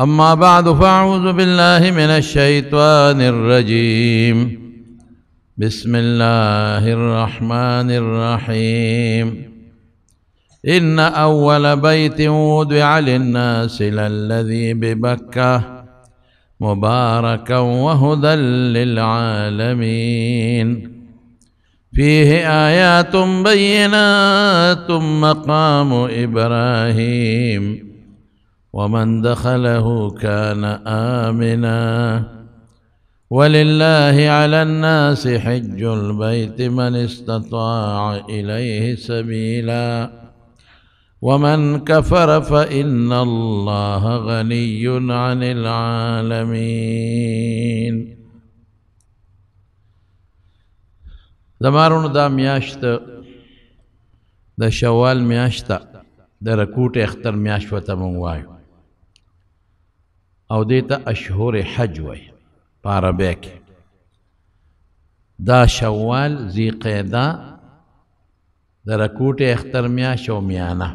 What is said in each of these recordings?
أما بعد فأعوذ بالله من الشيطان الرجيم. بسم الله الرحمن الرحيم. إن أول بيت وضع للناس للذي ببكة مباركا وهدى للعالمين فيه آيات بينات مقام إبراهيم ومن دخله كان آمنا ولله على الناس حج البيت من استطاع إليه سبيلا ومن كفر فإن الله غني عن العالمين. زمارونو دا میاشت د شوال میاشت د رکوټ اختر میاشت ورته مونږ وایو او دې ته اشهر حج وایي په عربۍ کې. دا شوال، ذی قعده، د رکوټ اختر میاشت او میانه،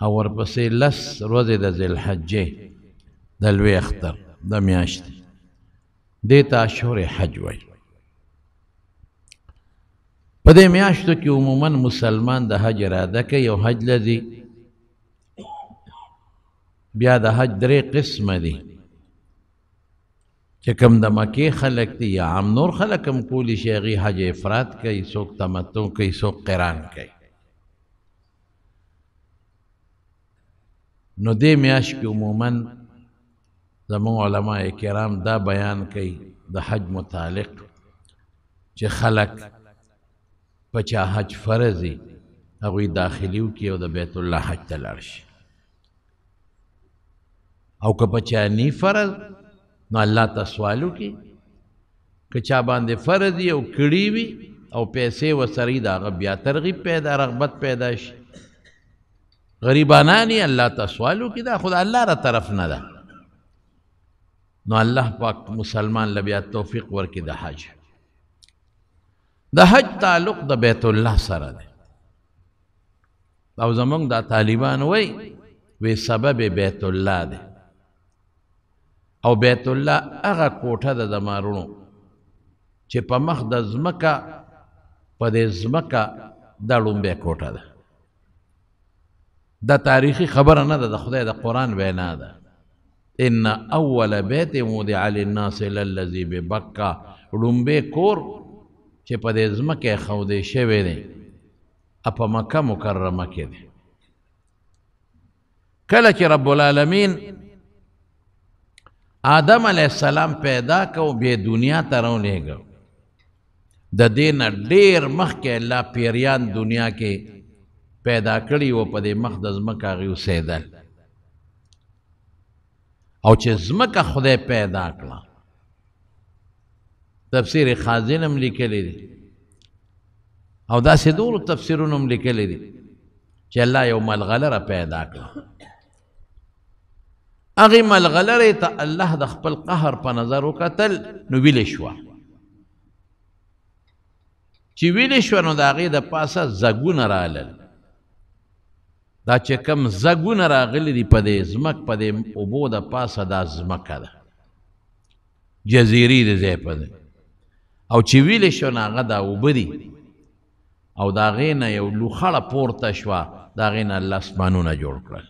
او ورپسې لس ورځې د ذی الحجې د لوی اختر د میاشتې، دې ته اشهر حج وایي. په دې میاشتو کې عموماً مسلمان د حج اراده کوي او حج لذي. بیا د حج درې قسمه دي چې کوم د مکې خلک دي یا عام نور خلک هم کولی شي هغوی حج افراد کوي، څوک تمتع کوي، څوک قران کوي. نو دې میاشت کې عموماً زموږ علما کرام دا بیان کوي د حج متعلق چې خلک په چا حج فرض وي هغوی داخلي وکړي او د بیت الله حج ته لاړ شي، او که په چا نی فرض نو الله ته سوال وکړي. که چا باندې فرض وي او کړي وي او پیسې ورسره وي د هغه بیا ترغیب پیدا، رغبت پیدا شي. غریبانان یې الله ته سوال وکړي، دا خو د الله له طرف نه ده. نو الله پاک مسلمان له بیا توفیق ورکړي د حج. د حج تعلق د بیت الله سره دی، او زمونږ دا طالبان وایي وی سبب بیت الله دی، او بیت الله هغه کوټه ده زما وروڼو چې په مخ د ځمکه، په دې ځمکه دا ړومبی کوټه ده. دا تاریخي خبره نه ده، د خدای د قرآن وینا ده. ان اول بیت وضع للناس للذي ببکه، ړومبی کور چې په دې ځمکه ایښودی شوی دی په مکه مکرمه کې دی. کله چې رب العالمین آدم علیه السلام پیدا کو بیا دنیا ته راولېږه، د دې نه ډېر مخکې الله پیریان دنیا کې پیدا کړي وو، په دې مخ د ځمکه هغوی اوسېدل. او چې ځمکه خدای پیدا کړه، تفسیر خازن هم لیکلی دی او داسې نورو تفسیرونو هم لیکلی دی چې الله یو ملغلره پیدا کړه. هغې ملغلرې ته الله د خپل قهر په نظر وکتل نو ویلې شوه. چې ویلې شوه نو د هغې د پاسه ځګونه رالل. دا چې کوم ځګونه راغلي دي په دې ځمک، په دې اوبو د پاسه، دا ځمکه ده، جزیرې د ځای په دی. او چې ویلې شوه نو هغه دا اوبه دي، او د هغې نه یو لوخړه پورته شوه، د هغې نه الله اسمانونه جوړ کړل.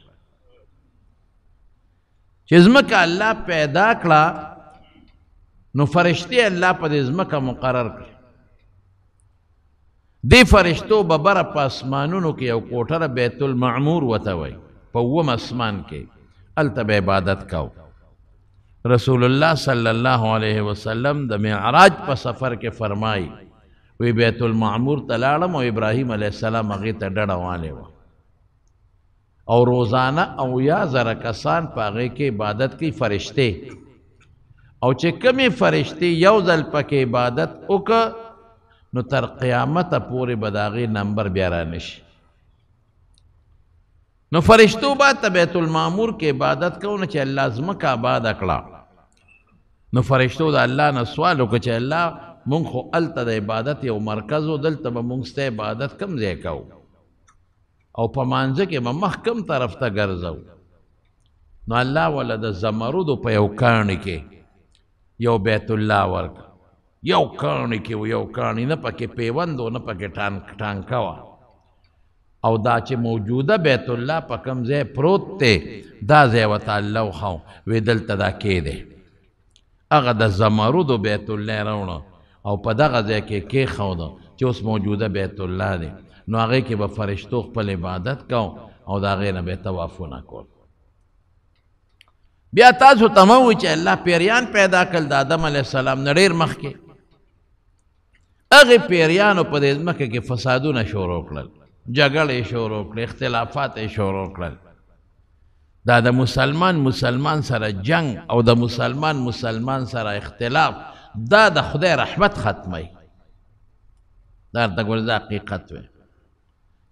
چې ځمکه الله پیدا کړه نو فرشتې الله په دې ځمکه مقرر کړې. دې فرشتو به بره په اسمانونو کې یو کوټه بیت المعمور ورته وایي، په اووم اسمان کې، هلته به عبادت کوو. رسول الله صلی الله علیه وسلم د معراج په سفر کې فرمایي وی بیت المعمور ته لاړم او ابراهیم علیه السلام هغې ته ډډه والې وه، او روزانه 70,000 کسان په هغې کې عبادت کوي فرشتې. او چې کومې فرشتې یو ځل پکې عبادت وکړه نو تر قیامته پورې به د هغې نمبر بیا رانه شي. نو فرشتو به ته بیت المعمور کې عبادت کوو، نو چې الله ځمکه آباده کړه نو فرشتو د الله نه سوال وکړ چې الله مونږ خو هلته د عبادت یو مرکز و، دلته به مونږ ستا عبادت کوم ځای کوو او په مانځه کې به مخ کوم طرف ته ګرځو. نو الله وله د زمردو په یو کاڼي کې یو بیت الله ورکړ. یو کاڼي کې و، یو کاڼي نه پکې پیوند و، نه پکې ټانکه وه. او دا چې موجوده بیت الله په کوم ځای پروت دی، دا ځای ورته الله وښو، وی دلته دا کېدی. هغه د زمردو بیت الله راوړه او په دغه ځای کې کېښوده چې اوس موجوده بیت الله دی. نو هغې کې به فرشتو خپل عبادت کو او د هغې نه به یې طوافونه کول. بیا تاسو ته مه وایئ چې الله پیریان پیدا کړل د آدم علیه السلام نه ډېر مخکې. هغې پیریانو په دې ځمکه کې فسادونه شروع کړل، جګړې شروع کړې، اختلافات یې شروع کړل. دا د مسلمان مسلمان سره جنگ او د مسلمان مسلمان سره اختلاف، دا د خدای رحمت ختموي. دا درته ګوره دا حقیقت وی.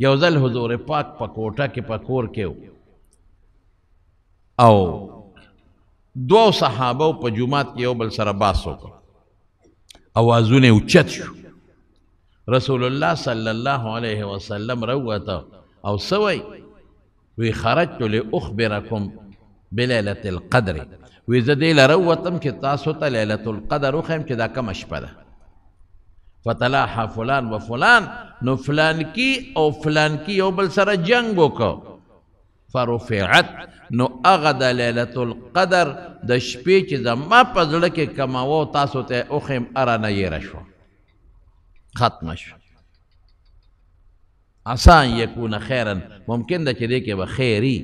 یو ځل حضور پاک په کوټه کې په کور کې او دوو صحابو په جومات کې یو بل سره باس وکړ، اوازونه یې اوچت شو. رسول الله صلی الله علیه وسلم راووته او څه وایي؟ وی خرجت لأخبرکم بلیلة القدر. وی زه دې له راووتم چې تاسو ته لیلة القدر وښیم چې دا کومه شپه ده. فتلاحا فلان و فلان، نو فلانکی او فلانکی یو بل سره جنګ وکړ. فرفعت، نو هغه د لیلة القدر د شپې چې زما په زړه کې کومه وه تاسو ته یې وښیم، هره نه یېره شوه، ختمه شوه. عسى ان یکون خیرا، ممکن ده چې دې کې به خیري.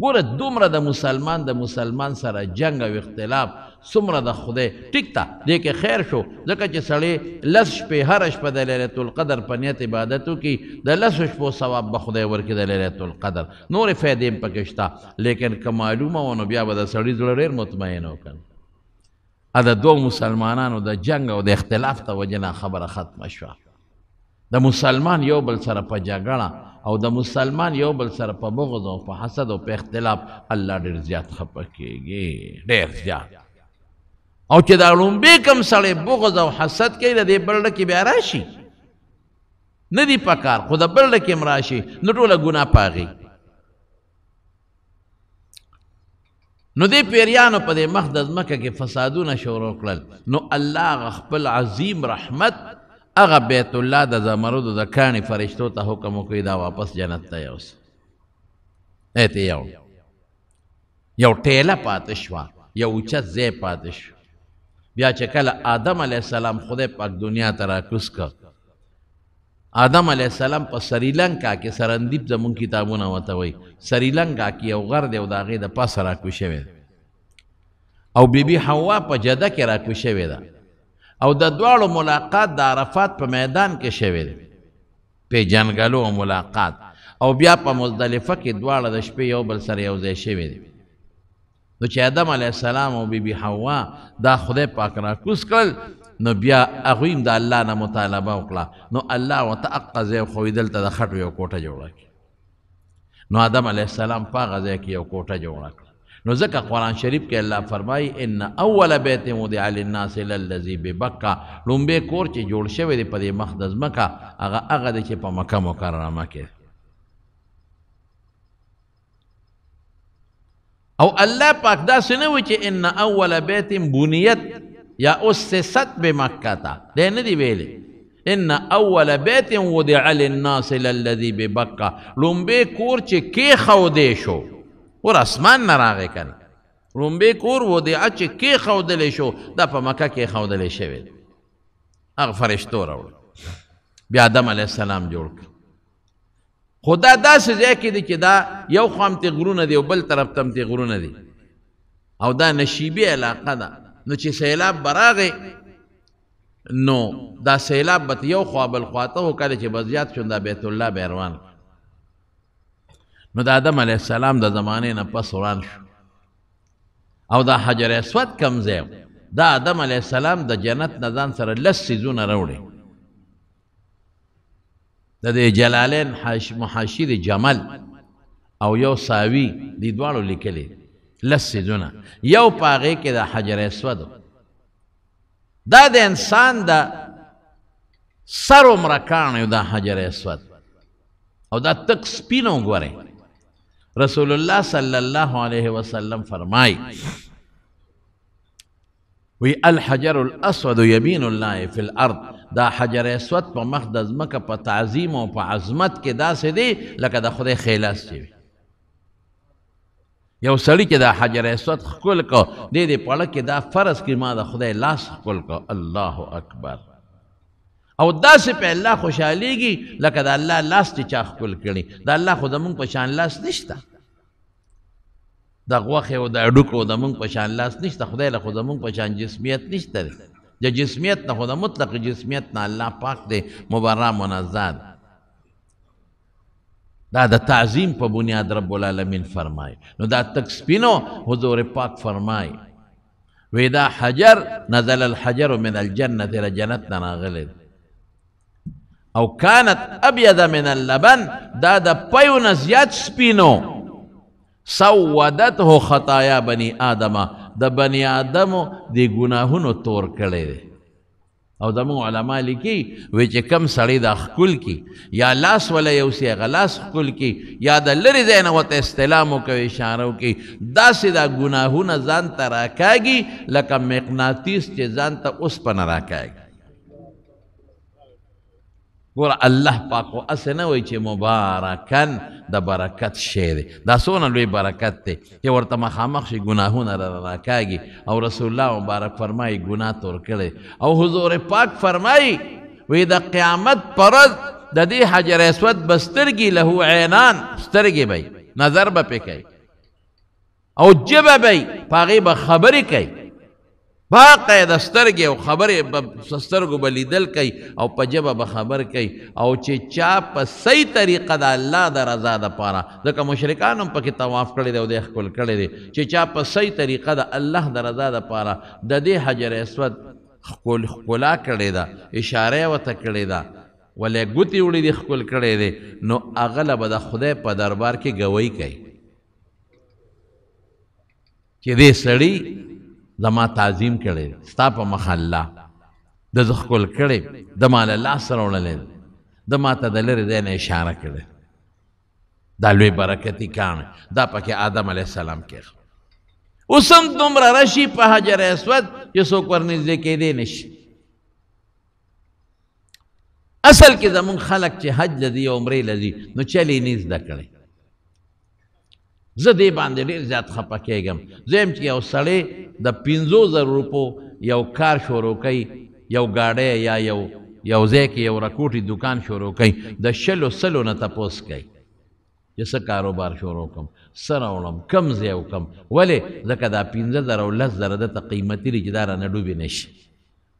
ګوره دومره د مسلمان د مسلمان سره جنګ او اختلاف څومره د خدای ټیک ته دې کې خیر شو، ځکه چې سړی لس شپې هره شپه د لیلة القدر په نیت عبادت وکړي، د لسو شپو ثواب به خدای ورکړي د لیلة القدر. نورې فایدې هم پکې شته، لیکن که معلومه وه نو بیا به د سړي زړه ډېر مطمئن و که نه. د دوو مسلمانانو د جنګ او د اختلاف ته وجې نه خبره ختمه شوه. د مسلمان یو بل سره په جګړه او د مسلمان یو بل سره په بغض او په حسد او په اختلاف الله ډېر زیات خفه کېږي، ډېر زیات. او چې دا ړومبی کوم سړی بغض او حسد کوي، د دې بل ډکې بیا راشي، نه دی پکار، خو د بل ډکې هم راشي، نو ټوله ګناه په هغې. نو دې پیریانو په دې مخ د ځمکه کې فسادونه شروع کړل. نو الله هغه خپل عظیم رحمت هغه بیت الله د زمردو د کاڼي فرشتو ته حکم وکړي دا واپس جنت ته یوسه. ته یو ټیله پاتې شوه، یو اوچت ځای پاتې شو. بیا چې کله آدم علیه السلام خدای پاک دنیا ته راکوز کړ، آدم علیه السلام په سریلانکا کې، سرندیپ زمونږ کتابونه ورته وایي، سریلانکا کې یو غر دی او د هغې د پاسه راکوز شوی دی، او بیبي حوا په جده کې راکوز شوې ده، او د دواړو ملاقات د عرفات په میدان کې شوی دی، پېژندګلو او ملاقات، او بیا په مزدلفه کې دواړه د شپې یو بل سره یو ځای شوي دي. نو چې آدم علیه السلام او بیبي حوا دا خدای پاک راکوز کړل، نو بیا هغوی هم د الله نه مطالبه وکړه، نو الله ورته هقه ځای وښوی، دلته د خټو یو کوټه جوړه کړي. نو آدم علیه السلام په هغه ځای کې یو کوټه جوړه کړه. نو ځکه قرآن شریف کې الله فرمایي ان اول بیت وضع للناس للذي ببکه، لومبی کور چې جوړ شوی دی په دې مخ د ځمکه، هغه هغه دی چې په مکه مکرمه کې. او الله پاک داسې نه وایي چې ان اول بیت بنیت یا اسست بمکه ته، دی نه دی ویلی. ان اول بیت وضع للناس للذي ببکه، لومبی کور چې کېښودی شو، ور اسمان نه راغی که نه، لومبی کور وضع چې کېښودلی شو، دا په مکه کېښودلی شوی دی، هغه فرشتو راوړل، بیا آدم علیه السلام جوړ کړ. خو دا داسې ځای کې دی چې دا یو خوا هم ترې غرونه دي او بل طرف ته هم ترې غرونه دي، او دا نشیبي علاقه ده. نو چې سیلاب به راغی نو دا سیلاب به یو خوا بل خوا ته، خو کله چې به زیات شو دا بیت الله به روان کړ. نو د آدم علیه السلام د زمانې نه پس وران شو. او دا حجر اسود کوم ځای، دا آدم علیه السلام د جنت نه ځان سره لس څیزونه راوړي. د دې جلالین محاشي د جمل او یو ساوي، دې دواړو لیکلي لس څیزونه. یو په هغې کې د حجر اسود، دا د انسان د سر عمره کاڼی دا حجر اسود، او دا تک سپین وګورئ. رسول الله صلی الله علیه وسلم فرمای وی الحجر الاسود یمین الله فی الارض، دا حجر اسود په مخ د ځمکه په تعظیم او په عظمت کې داسې دی لکه د خدای ښی لاس چې وي. یو سړي چې دا حجر اسود ښکل کړ، دې دې په اړه کې دا فرض کړي ما د خدای لاس ښکل کړ. الله اکبر. او داسې په الله خوشحالېږي لکه د الله لاس چې چا ښکل کړي. د الله خو زمونږ په شان لاس نشته، د غوښې او د هډوکو زمونږ په شان لاس نشته، خدای له خو زمونږ په شان جسمیت نشته دی. د جسمیت نه خو د مطلق جسمیت نه الله پاک دی، مبرا منزه دی. دا د تعظیم په بنیاد رب العالمین فرمای. نو دا تک سپینو حضور پاک فرمای وی دا حجر نزل الحجر من الجنة له جنت نه راغلی او کانت ابیض من اللبن، دا د پیو نه زیات سپینو. سودته خطایا بنی آدم، د بنی آدمو د ګناهونو تور کړی دی. او زموږ علما لیکي وی چې کم سړی دا ښکل کي یا لاس وله یوسي هغه لاس ښکل کي یا د لرې ځای نه ورته استلام وکوي اشاره وکړي، داسې دا ګناهونه ځان ته راکاږي لکه مقناطیس چې ځان ته اوسپنه راکاږي. ګوره الله پاک خو هسې نه وایي چې مبارکن د برکت شی دی، دا څونه لوی برکت دی چې ورته مخامخ شي ګناهونه راکاږي. او رسول الله مبارک فرمایي ګناه تور کړی. او حضور پاک فرمایي وی د قیامت پر ورځ د دې حجر اسود به سترګې له عینان، سترګې به نظر به پې کوي او ژبه به یې په هغې به خبرې کوي، باقاعده سترګې او خبرې به سترګو به لیدل کوي او په ژبه به خبر کوي. او چې چا په صحیح طریقه د الله د رضا دپاره، ځکه مشرکان هم پکې طواف کړی دی او دی ښکل کړی دی، چې چا په صحیح طریقه د الله د رضا دپاره د دې حجر اسود ښکلا کړې ده، اشاره یې ورته کړې ده، ولې ګوتې وړي دي ښکل کړی دی، نو هغه له به د خدای په دربار کې ګواهي کوي چې دې سړي زما تعظیم کړی، ستا په مخ الله د زه ښکل کړی، د ما له لاس راوړلی دی، د ما ته د لرې ځای نه اشاره کړې. دا لوی برکتي کاڼی دا پکې آدم علیه السلام کېښود. اوس هم دومره رشي په حجر اسود چې څوک ورنږدې کېدی نه شي. اصل کې زمونږ خلک چې حج له ځي او عمرې له ځي نو چل یې نه زده کړی. زه دې باندې ډېر زیات خفه کېږم. زه یم چې یو سړی د 5000 روپو یو کار شروع کوي، یو ګاډی یا یو ځای کې یو رکوټي دکان شروع کوي، د 20 سلو نه تپوس کوي چې څه کاروبار شروع کړم، څه راوړم، کم ځای وکړم. ولې؟ ځکه دا 5000 او 10000 ده ته قیمتي دي چې دا رانه ډوبې نه شي.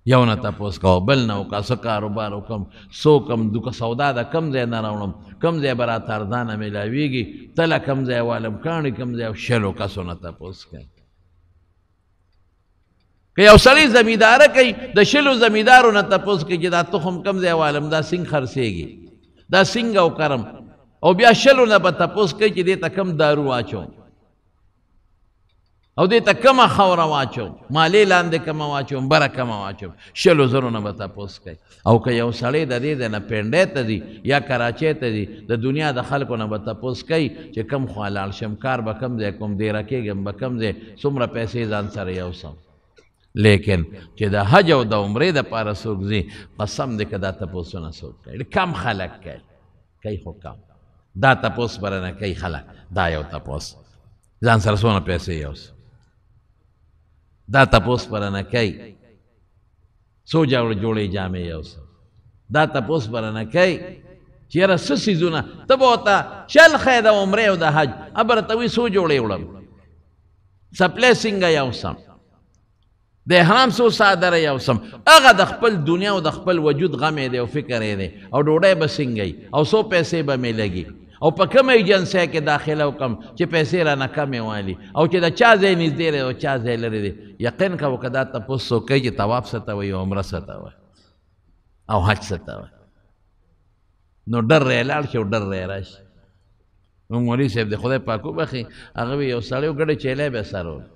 یو نه تپوس کوه، بل نه وکړه، څه کاروبار وکړم، څه وکړم، دوکه سودا ده کم ځای نه راوړم، کم ځای به راته ارزانه میلاویږي، تله کم ځای والم، کاڼي کم ځای، 20 کسو نه تپوس کوي. که یو سړی زمینداره کوي د 20 زمیندارو نه تپوس کوي چې دا تخم کم ځای والم، دا څنګه خرڅېږي، دا څنګه وکرم، او بیا 20 نه به تپوس کوي چې دې ته کم دارو واچوم او دې ته کمه خاوره واچوم، مالې لاندې کمه واچوم، بره کمه واچوم، 20 زرو نه به تپوس کوي. او که یو سړی د دې ځای نه پنډۍ ته ځي یا کراچۍ ته ځي، د دنیا د خلکو نه به تپوس کوي چې کم خوا لاړ شم، کار به کم ځای کوم، دېره کېږم به کم ځای، څومره پیسې ځان سره یوسم. لیکن چې د حج او د عمرې دپاره څوک ځي، قسم دی که دا تپوسونه څوک کوي، کم خلک کوي، کوي خو کم، دا تپوس به رانه کوي خلک. دا یو تپوس ځان سره څونه پیسې یوسم، دا تپوس به رانه کوي څو جوړې جامې یوسم، دا تپوس به رانه کوي چې یاره څه څیزونه ته به ورته چل ښیې د عمرې او د حج، به راته وایي څو جوړې وړم، څپلی څنګه یوسم، د احرام څو څادره یوسم. هغه د خپل دنیا او د خپل وجود غم یې دی او فکر یې دی، او ډوډۍ به څنګه وي، او څو پیسې به مې لګي، او په کومه ایجنسۍ کې داخله وکړم چې پیسې رانه کمې والي، او چې د چا ځای نږدې دی او چا ځای لرې دی. یقین کوه که دا تپوس څوک کوي چې طواف څه ته وایي، عمره څه ته وایي، او حج څه ته وایي، نو ډر یې لاړ شي او ډر یې راشي. موږ مولوي صاحب د خدای پاک وبخښي، هغه وایي یو سړی وګړی چیلی به سره وړي،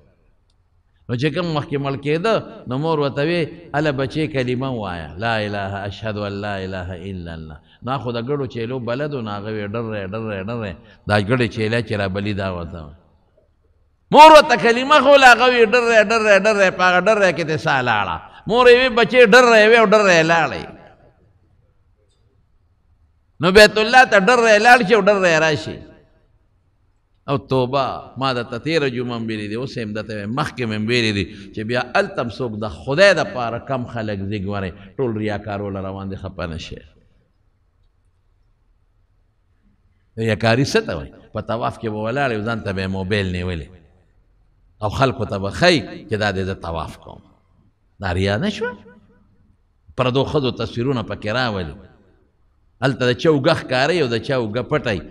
نو چې کوم وخت کې مړ کېده نو مور ورته وی هله بچې کلمه ووایه، لا اله اشهد ان لا اله الا الله. نو خو د ګړو چیلو بلد و، نو هغه وی ډرې ډرې ډرې دا ګړې چیله چې رابلي دا ورته وایي. مور ورته کلمه خو له هغه وی ډرې ډرې ډرې، په هغه ډرې کې ترې ساه لاړه. مور یې وی بچې ډرې وی او ډرې لاړې. نو بیت الله ته ډرې لاړ شي او ډرې راشي. او توبه، ما درته تېره جمعه هم ویلي دي، اوس یې هم درته وایم، مخکې مې هم ویلي دي چې بیا هلته هم څوک د خدای دپاره کم خلک ځي ګورئ، ټول ریاکارو له روان دي، خفه نه شي. ریاکاري څه ته وایي؟ په طواف کې به ولاړ او ځان ته به یې موبایل نیولی او خلکو ته به ښیي چې دا دی زه طواف کوم. دا ریا نه شوه؟ پردو ښځو تصویرونه پکې راولي، هلته د چا اوږه ښکاري او د چا اوږه پټوي،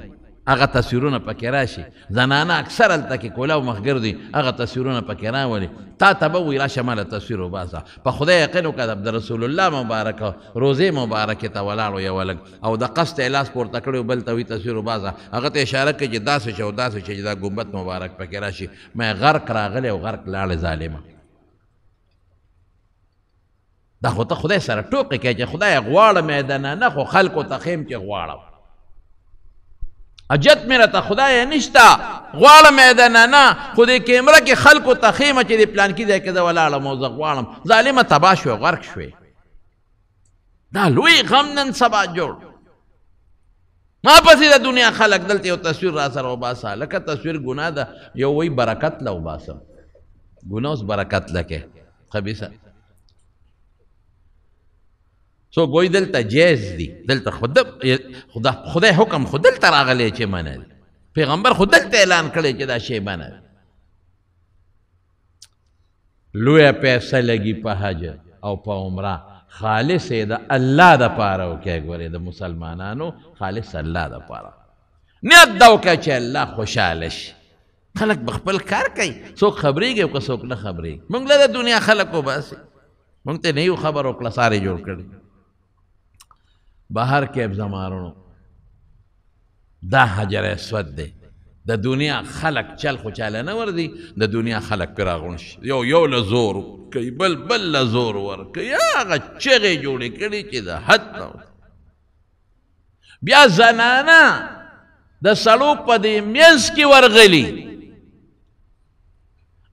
هغه تصویرونه پکې راشي. زنانه اکثر هلته کې کولاو مخ ګرځي، هغه تصویرونه پکې راولي. تا ته به ووایي راشه ماله تصویر وباسه. په خدای یقین وکړه د رسول الله مبارک روضې مبارکې ته ولاړو یو هلک او د قصد یې لاس پورته کړی و، بل ته وایي تصویر وباسه، هغه ته اشاره کوي چې داسې شه او داسې شه چې دا ګنبد مبارک پکې راشي. ما غرق راغلی او غرق لاړې ظالمه. دا خو ته خدای سره ټوقې کوې چې خدای غواړم یې دننه نه، خو خلکو ته ښیم چې غواړم. حاجت مې راته خدایه نشته، غواړم یې دننه نه، خو دې کیمره کې خلکو ته ښیمه چې دې پلانکي ځای کې زه ولاړم او زه غواړم. ظالمه تباه شوې، غرق شوې. دا لوی غم نن سبا جوړ. ما پسې د دنیا خلک دلته یو تصویر را سره وباسه، لکه تصویر ګناه ده، یو وایي برکت له وباسه، ګناه اوس برکت لکه خبیثه. څوک وایي دلته جایز دي، دلته خدای حکم خو دلته راغلی چې منع دی، پیغمبر خو دلته اعلان کړی چې دا شی منع دی. لویه پیسه لګي په حج او په عمره، خالص یې د الله دپاره وکړئ. ګورئ د مسلمانانو خالص الله دپاره نیت دا وکړئ چې الله خوشحاله شي. خلک به خپل کار کوي، څوک خبرېږي او که څوک نه خبرېږي. موږ له د دنیا خلک وباسي، موږ ته نه یو خبر وکړه سارې جوړ کړي. بهر کې زمارونو دا حجر اسود دی، د دنیا خلک چل خو چاله نه ورځي، د دنیا خلک پرې راغونډ شي، یو یو له زور کوي، بل بل له زور ورکوي، هغه چغې جوړې کړي چې د حد نه وځي. بیا زنانه د سړو په دې منځ کې ورغلي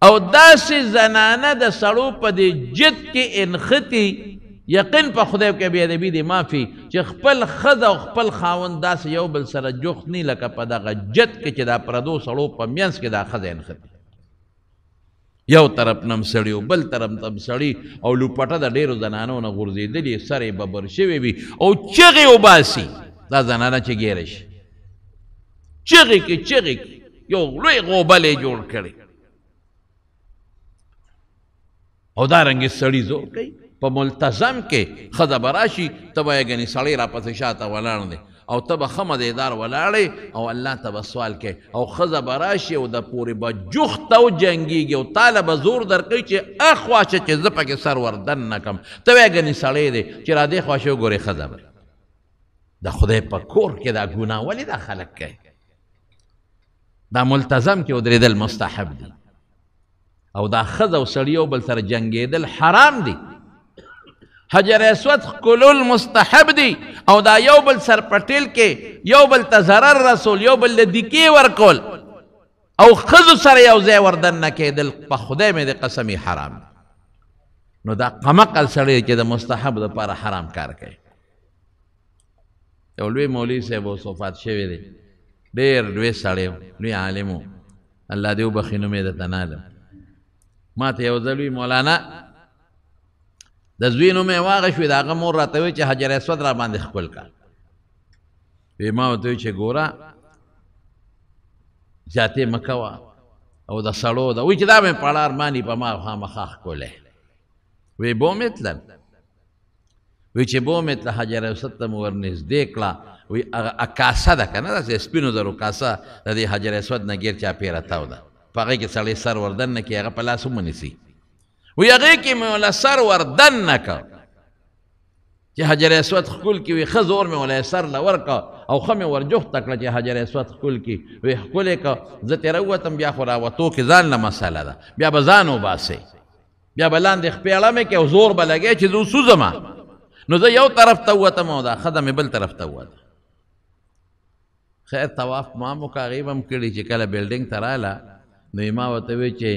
او داسې زنانه د سړو په دې جد کې انښتي، یقین په خدای کې بې ادبي دې معافي چې خپل ښځه او خپل خاوند داسې یو بل سره جوخت نه لکه په دغه جد کې چې دا پردو سړو په منځ کې دا ښځه انښتي. یو طرف نه هم سړي او بل طرف نه هم سړي، او لوپټه د ډېرو زنانو نه غورځېدلې، سر یې ببر شوی وي او چغې وباسي. دا زنانه چې ګیره شي چغې کې چغې کې یو لوی غوبل یې جوړ کړی. او دا رنګې سړي زور کوي په ملتزم کې ښځه به راشي، ته به یې ګنې سړی راپسې شاته ولاړ دی او ته به ښه مزېدار ولاړ یې او الله ته به سوال کوې، او ښځه به راشي او د پورې به جوخته وجنګېږي او تا له به زور درکوي چې اخوا شه چې زه پکې سر ور دننه کړم. ته وایې ګنې سړی دی چې را دې خوا شي وګورې ښځه به. د خدای په کور کې دا ګناه ولې دا خلک کوي؟ دا ملتزم کې ودرېدل مستحب دي او دا ښځه او سړي یو بل سره جنګېدل حرام دي. حجر اسود ښکلول مستحب دي او دا یو بل سر پټیل کې یو بل ته ضرر رسول، یو بل له دیکې ورکول او ښځو سره یو ځای وردننه کېدل په خدای مې د قسمې حرام دي. نو دا قمقل سړی چې د مستحب دپاره حرام کار کوي. یو لوی مولوي صاحب اوس وفات شوی دی، ډېر لوی سړی و، لوی عالم و، الله دې وبخښي نوم یې درته نه اخلم. ما ته یو ځل وي مولانا د زوی نوم یې واغښت، د هغه مور راته وویل چې حجر اسود را باندې ښکل کړه. وی ما ورته وویل چې ګوره زیاتې مه کوه او د سړو ده، وایي چې دا مې پړه ارمان په ما خامخا ښکلی. وی بو مې تلل، وی چې بو مې تله حجر اسود ته مې ورنږدې کړه، وی هغه کاسه ده که نه داسې سپینو زرو کاسه د دې حجر اسود نه ګیر چاپېره تاو ده، په هغې کې سړی سر وردننه کړي، هغه په لاس ومنیسي. وی هغې کې مې وله سر وردننه کړ چې حجر اسود ښکل کړي، وی ښه زور مې وله سر له ورکړ. او ښه مې ورجوخته کړه چې حجر اسود ښکل کړي. وی ښکلې که زه ترې راووتم، بیا خو راوتو کې ځان له مسله ده، بیا به ځان وباسې، بیا به لاندې خپې اړمې کې او زور به لګې چې زه وسوځمه. نو زه یو طرف ته ووتم او دا ښځه مې بل طرف ته ووته. خیر طواف ما هم وکړه، هغې به هم کړي. چې کله بلډینګ ته راله نو یې ما ورته وویل چې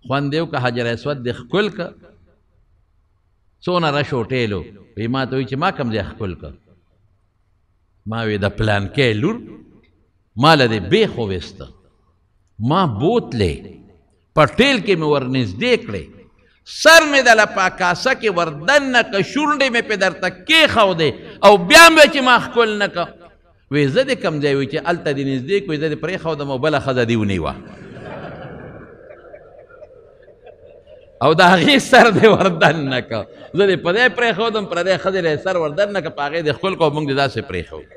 خوند دې وکړه، حجر اسود دې ښکل که. څونه رش هوټل و. وایي ما ته وایي چې ما کوم ځای ښکل که؟ ما وی د پلانکې لور ما له دې بېخ وویسته، ما بوتلې، په ټیل کې مې ورنږدې کړې، سر مې دله په کاسه کې وردننه که، شونډې مې پې درته کېښودې او بیا مې چې ما ښکل نه که. وی زه دې کوم ځای وی چې هلته دې نږدې کړو، زه دې پرېښودم او بله ښځه دې ونیوه او د هغې سر دې وردننه که، زه دې په ځای پرېښودم، پردی ښځې له یې سر وردننه که، په هغې دې ښکل کړه او موږ دې داسې پرېښود.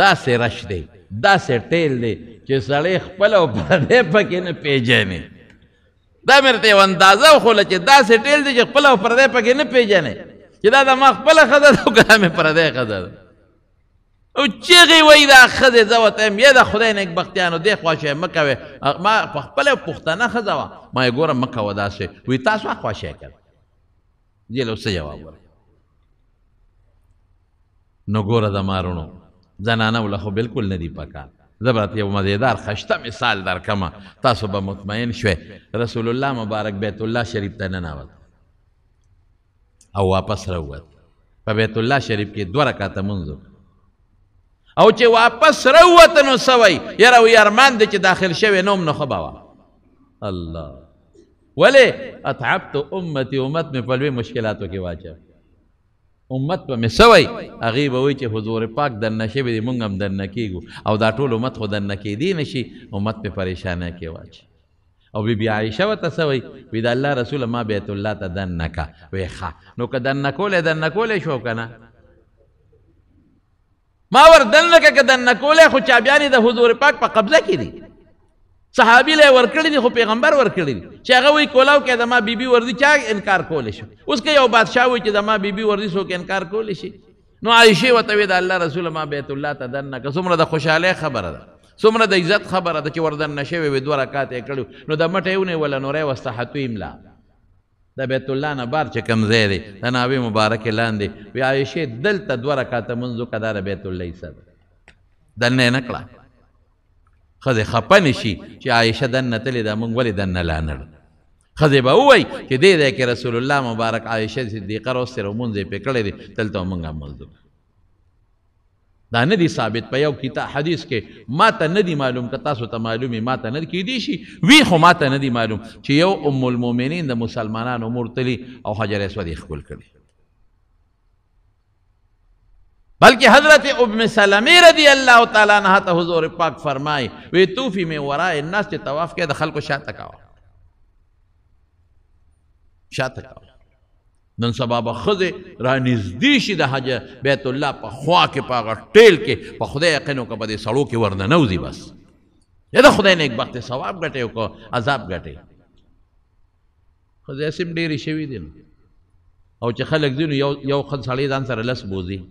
داسې رش دی، داسې ټیل دی چې سړی خپل او پردی پکې نه پېژني. دا مې درته یوه اندازه وښوله چې داسې ټیل دی چې خپل او پردی پکې نه پېژني، چې دا د ما خپله ښځه ده او که دا مې پردی ښځه ده. او چیغې وایي دا ښځې، زه ورته وایم یې د خدای نېکبختیانو دې خوا شی مه کوئ. ما په خپله پښتنه ښځه وه، ما یې ګوره مه کوه داسې. وایي تاسو اخوا شی کړه، دې له څه جواب ورکړم؟ نو ګوره زما وروڼو، زنانه له خو بالکل نه دي پکار. زه به راته یو مزیدار خشته مثال درکړم، تاسو به مطمئن شوئ. رسول الله مبارک بیت الله شریف ته ننوت او واپس راووت. په بیت الله شریف کې 2 رکعته لمونځ وکړ او چې واپس راووت نو څه وایي؟ یاره وایي ارمان دی چې داخل شوی نه وم نو ښه به وه. الله، ولې؟ اتعبت امتي، امت مې په لوی مشکلاتو کې واچوه. امت به مې څه وایي؟ هغې به وایي چې حضور پاک دننه شوی دی، موږ هم دننه کېږو، او دا ټول امت خو دننه کېدی نه شي، امت مې پریشانه کې واچوي. او بی بی عایشه ورته څه وایي؟ وایي د الله رسوله ما بیت الله ته دننه که. وایي ښه، نو که دننه کولی دننه کولی شو که نه؟ ما ور دننه که، که دننه کولی خو چابیانې د حضور پاک په قبضه کې دي، صحابي له یې ورکړي دي، خو پیغمبر ورکړي دي. چې هغه وایي کولاو کې د ما بیبي ورځي، چا انکار کولی شو؟ اوس که یو بادشاه وایي چې د ما بیبي ورځي، څوک انکار کولی شي؟ نو عایشې ورته وایي د الله رسوله ما بیت الله ته دننه که. څومره د خوشحالۍ خبره ده، څومره د عزت خبره ده چې ور دننه شوی وي، 2 رکعاته یې کړي، نو د مټه یې ونیوله، نو راوسته حتویم لا د بیت الله نه بار چې کوم ځای دی د ناوې مبارکې لاندې. وایي عایشې دلته 2 رکعاته لمونځ وکړه، دا د بیت الله حصه ده. دننه یې نه کړه. ښځې خفه نه شي چې عایشه دننه تللې ده، موږ ولې دننه لا نه ړو؟ ښځې به ووایي چې دې ځای کې رسول الله مبارک عایشه صدیقه راوستې ده، لمونځ یې پرې کړی دی، دلته موږ هم لمونځ وکړو. دا نه دی ثابت په یو کتاب حدیث کې، ما ته نه دی معلوم، که تاسو ته معلوم وي ما ته نه کېدی شي وي، خو ما ته نه دی معلوم چې یو ام المؤمنین د مسلمانانو مور تلي او حجر اسود یې ښکل کړي. بلکې حضرت ام سلمې رضی الله تعالی عنها ته حضور پاک فرمایي وی طوفي من وراء الناس، چې طواف کوې د خلکو شاته کوه، شاته کوه. نن سبا به ښځې رانږدې شي د حج بیت الله په خوا کې، په هغه ټیل کې، په خدای یقین وکړه په دې سړو کې ورننوځي. بس یا د خدای نېکبختې ثواب ګټې او که عذاب ګټې. ښځې هسې هم ډېرې شوي دي نو، او چې خلک ځي نو یو ښه سړی ځان سره لس بوځي،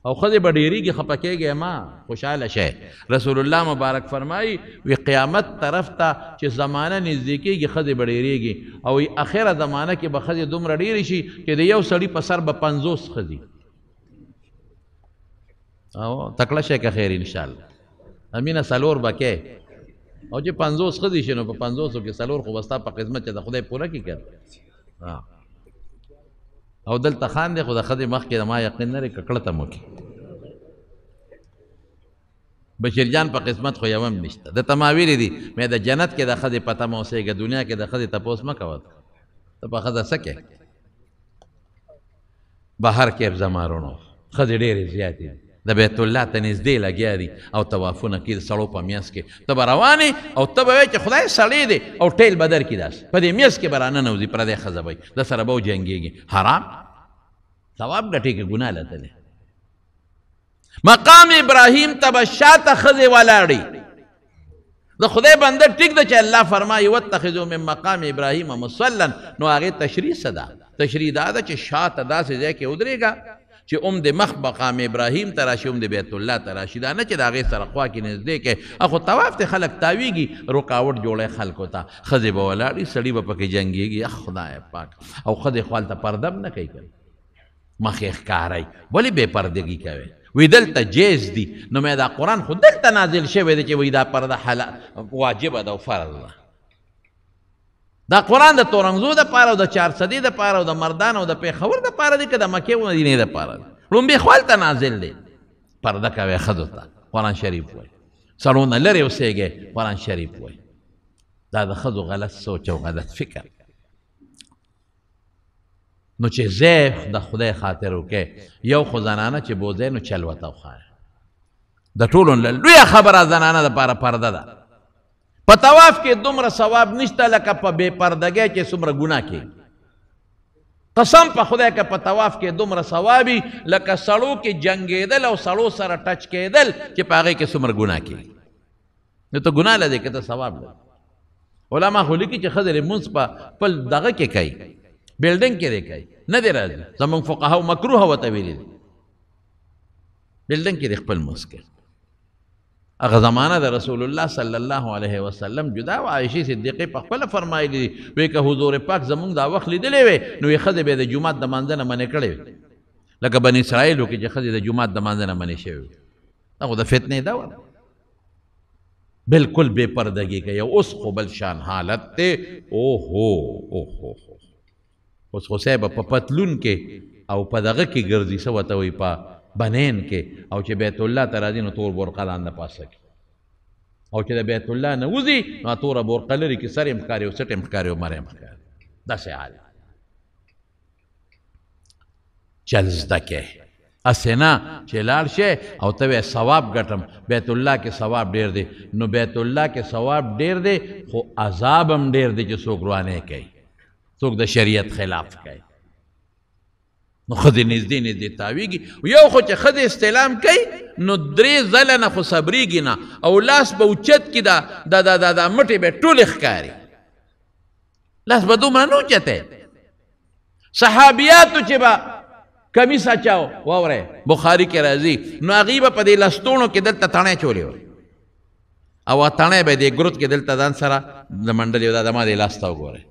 او ښځې به ډېرېږي، خفه کېږی ما، خوشحاله شئ. رسول الله مبارک فرمایي وی قیامت طرف ته چې زمانه نږدې کېږي ښځې به ډېرېږي، او وی اخره زمانه کې به ښځې دومره ډېرې شي چې د یو سړي په سر به 50 ښځې. او تکړه شئ که خیر انشاءالله، امینه څلور به کې، او چې 50 ښځې شي نو په 50 کې 4 خو به ستا په قسمت چې د خدای پوره کړي که نه. او دلته خان دی خو د ښځې مخکې د ما یقین نه دی ککړه ته مو کې. بشیر جان په قسمت خو یو هم نشته. ده ته ما ویلي دي مې د جنت کې د ښځې پته مه اوسېږه، دنیا کې د ښځې تپوس مه کوه، ته په ښځه څه کوې؟ بهر کې زما وروڼو ښځې ډېرې زیاتې دي، د بیت الله ته نږدې لګیا دي او طوافونه کوي د سړو په منځ کې. ته به روان یې او ته به وایې چې خدای سړی دی او ټیل به درکړي، داسې په دې منځ کې به راننوځي، پردی ښځه به وي، د سره به وجنګېږي. حرام ثواب ګټې که ګناه لتلی. مقام ابراهیم ته به شاته ښځې ولاړې. د خدای بنده ټیک ده چې الله فرمایي واتخذوا من مقام ابراهیم مصلا، نو هغې تشریح څه ده؟ تشریح دا ده چې شاته داسې ځای کې ودرېږه چې هم د مخ مقام ابراهیم ته راشي، هم د بیت الله ته راشي. دا نه چې د هغې سره خوا کې نږدې کې، خو طواف ته خلک تاویږي، رکاوټ جوړی خلکو ته، ښځې به ولاړې، سړي به پکې جنګېږي. اخ خدای پاک، او ښځې خو هلته پرده هم نه کوي، که مخ یې ښکاروي، ولې بې پردګي کوي؟ وی دلته جیز دي. نو مې دا قرآن خو دلته نازل شوی دی چې وایي دا پرده واجبه ده او فرض ده. دا قرآن د تورنګزو دپاره او د چارسدې دپاره او د مردان او د پېښور دپاره دی که د مکې او مدینې دپاره دی؟ ړومبی خو هلته نازل دی. پرده کوی ښځو ته، قرآن شریف وایي. سړو نه لرې اوسېږئ، قرآن شریف وایي. دا د ښځو غلط سوچ او غلط فکر. نو چې ځای د خدای خاطر وکړې، یو خو زنانه چې بوځی نو چل ورته وښایه. د ټولو نه لویه خبره زنانه دپاره پرده ده. په طواف کې دومره ثواب نشته لکه په بې پردګۍ چې څومره ګناه کېږي. قسم په خدای که په طواف کې دومره ثواب وي لکه سړو کې جنګېدل او سړو سره ټچ کېدل چې په هغې کې څومره ګناه کېږي. نو ته ګناه لرې که ته ثواب لرې؟ علما خو لیکي چې ښځې لمونځ په خپل دغه کې کوي، بلډینګ کې دی کوي، نه دی راځي. زموږ فقهاو مکروه ورته ویلي دي، بلډینګ کې دی خپل لمونځ کوي. هغه زمانه د رسول الله صلی الله علیه وسلم جدا وه. عایشې صدیقې په خپله فرمایلي دي، وایي که حضور پاک زموږ دا وخت لیدلی وی نو یې ښځې به یې د جومات د مانځه نه منع کړې وې، لکه بني اسرائیلو کې چې ښځې د جومات د مانځه نه منع شوې وې. دا خو د فتنې دور، بالکل بې پردګي کوي. اوس خو بل شان حالت دی. اوهو اوهو، اوس خو صاحب په پتلون کې او په دغه کې ګرځي، څه ورته وایي، په بنین کې، او چې بیت الله ته راځي نو تور برقه لاندې پاسه کړي، او چې د بیت الله نه وځي نو توره برقه لري کې سر یې هم ښکاري او څټ یې هم ښکاري او مری هم ښکاري. داسې حال چل زده کې، هسې نه چې لاړ شې او ته وایې ثواب ګټم، بیت الله کې ثواب ډېر دی. نو بیت الله کې ثواب ډېر دی خو عذاب هم ډېر دی چې څوک روانې کوي، څوک د شریعت خلاف کوي. نو ښځې نږدې نږدې تاویږي. یو خو چې ښځې استعلام کوي نو درې ځله نه خو صبرېږي نه، او لاس به اوچت کړي، دا دا دا دا دا مټې به ټولې ښکاري، لاس به دومره نه اوچتی. صحابیاتو چې به کمیس اچاو، واورئ بخاري کې راځي، نو هغوی به په دې لستوڼو کې دلته تڼۍ چولې وه، او تڼۍ به دې ګروت کې دلته ځان سره د منډلې، دا زما دې لاس ته وګورئ،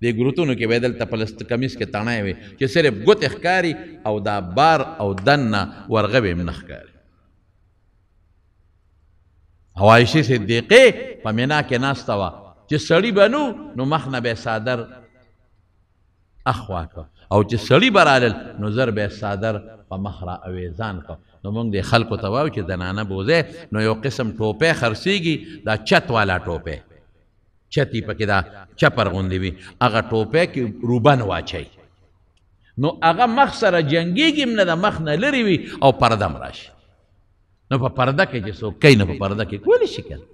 دې ګروتونو کې به دلته په کمیس کې تڼۍ وي چې صرف ګوتې ښکاري او دا بار او دننه ورغوې هم نه ښکاري. او عایشې صدیقې په مینا کې ناسته وه چې سړي به نو نو مخ نه به یې څادر اخوا کړ، او چې سړي به رالل نو زر به یې څادر په مخ را اویزان کړ. نو موږ دې خلکو ته وایو چې زنانه بوځئ، نو یو قسم ټوپی خرڅېږي، دا چت والا ټوپی، چتی پکې دا چپر غوندې وي، هغه ټوپی کې روبن واچوي، نو هغه مخ سره جنګېږي هم نه، د مخ نه لرې وي او پرده هم راشي. نو په پرده کې چې څوک کوي نو په پرده کې کولی شي که نه.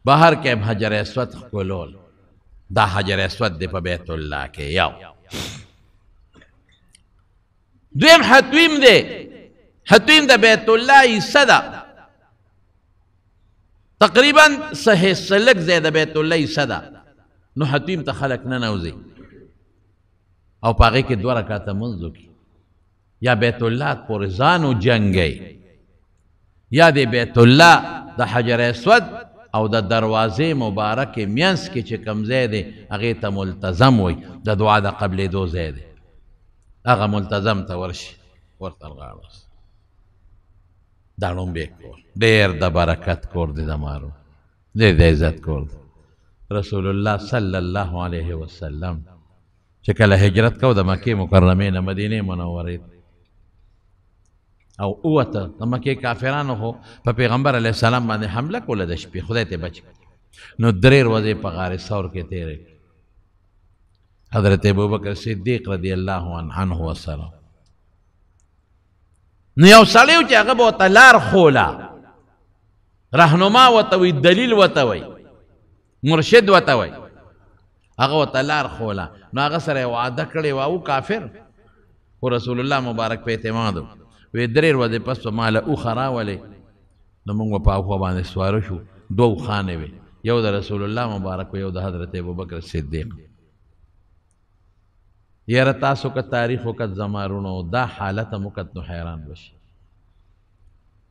بهر کې هم حجر اسود ښکلول، دا حجر اسود دی په بیت الله کې. یو دویم حتویم دی، حتویم د بیت الله حصه ده، تقریبا څه حصه لږ ځای د بیت الله حصه ده. نو حتویم ته خلک ننوځي او په هغې کې دوه رکعته لمونځ وکړي، یا بیت الله پورې ځان وجنګوي، یا د بیت الله د حجر اسود او د دروازې مبارکې مینځ کې چې کوم ځای دی هغې ته ملتزم وایي، د دعا د قبلېدو ځای دی، هغه ملتزم ته ورشي ورته غاړه اوسي. دا ړومبی کور ډېر د برکت کور دی، د مارو ډېر د عزت کور دی. رسول الله صلی الله علیه وسلم چې کله هجرت کو د مکې مکرمې نه مدینې منورې او ووته، د مکې کافرانو خو په پیغمبر علیه السلام باندې حمله کوله د شپې، خدای ته بچ کړ. نو درې ورځې په غار ثور کې تېرې کړې. حضرت ابوبکر صدیق رضی الله عنه وسلم نو یو سړی و چې هغه به ورته لار ښوله، رهنما ورته وایي، دلیل ورته وایي، مرشد ورته وایي، هغه ورته لار ښوله. نو هغه سره یې وعده کړې وه، او کافر، خو رسول الله مبارک په اعتماد و. وی درې ورځې پس به ما له اوښه راولې، نو موږ به په اوښه باندې سواره شو. دوه اوښانې وې، یو د رسول الله مبارک و، یو د حضرت ابوبکر صدیق. یاره تاسو که تاریخ وکت زما وروڼو دا حالت هم وکت نو حیران به شي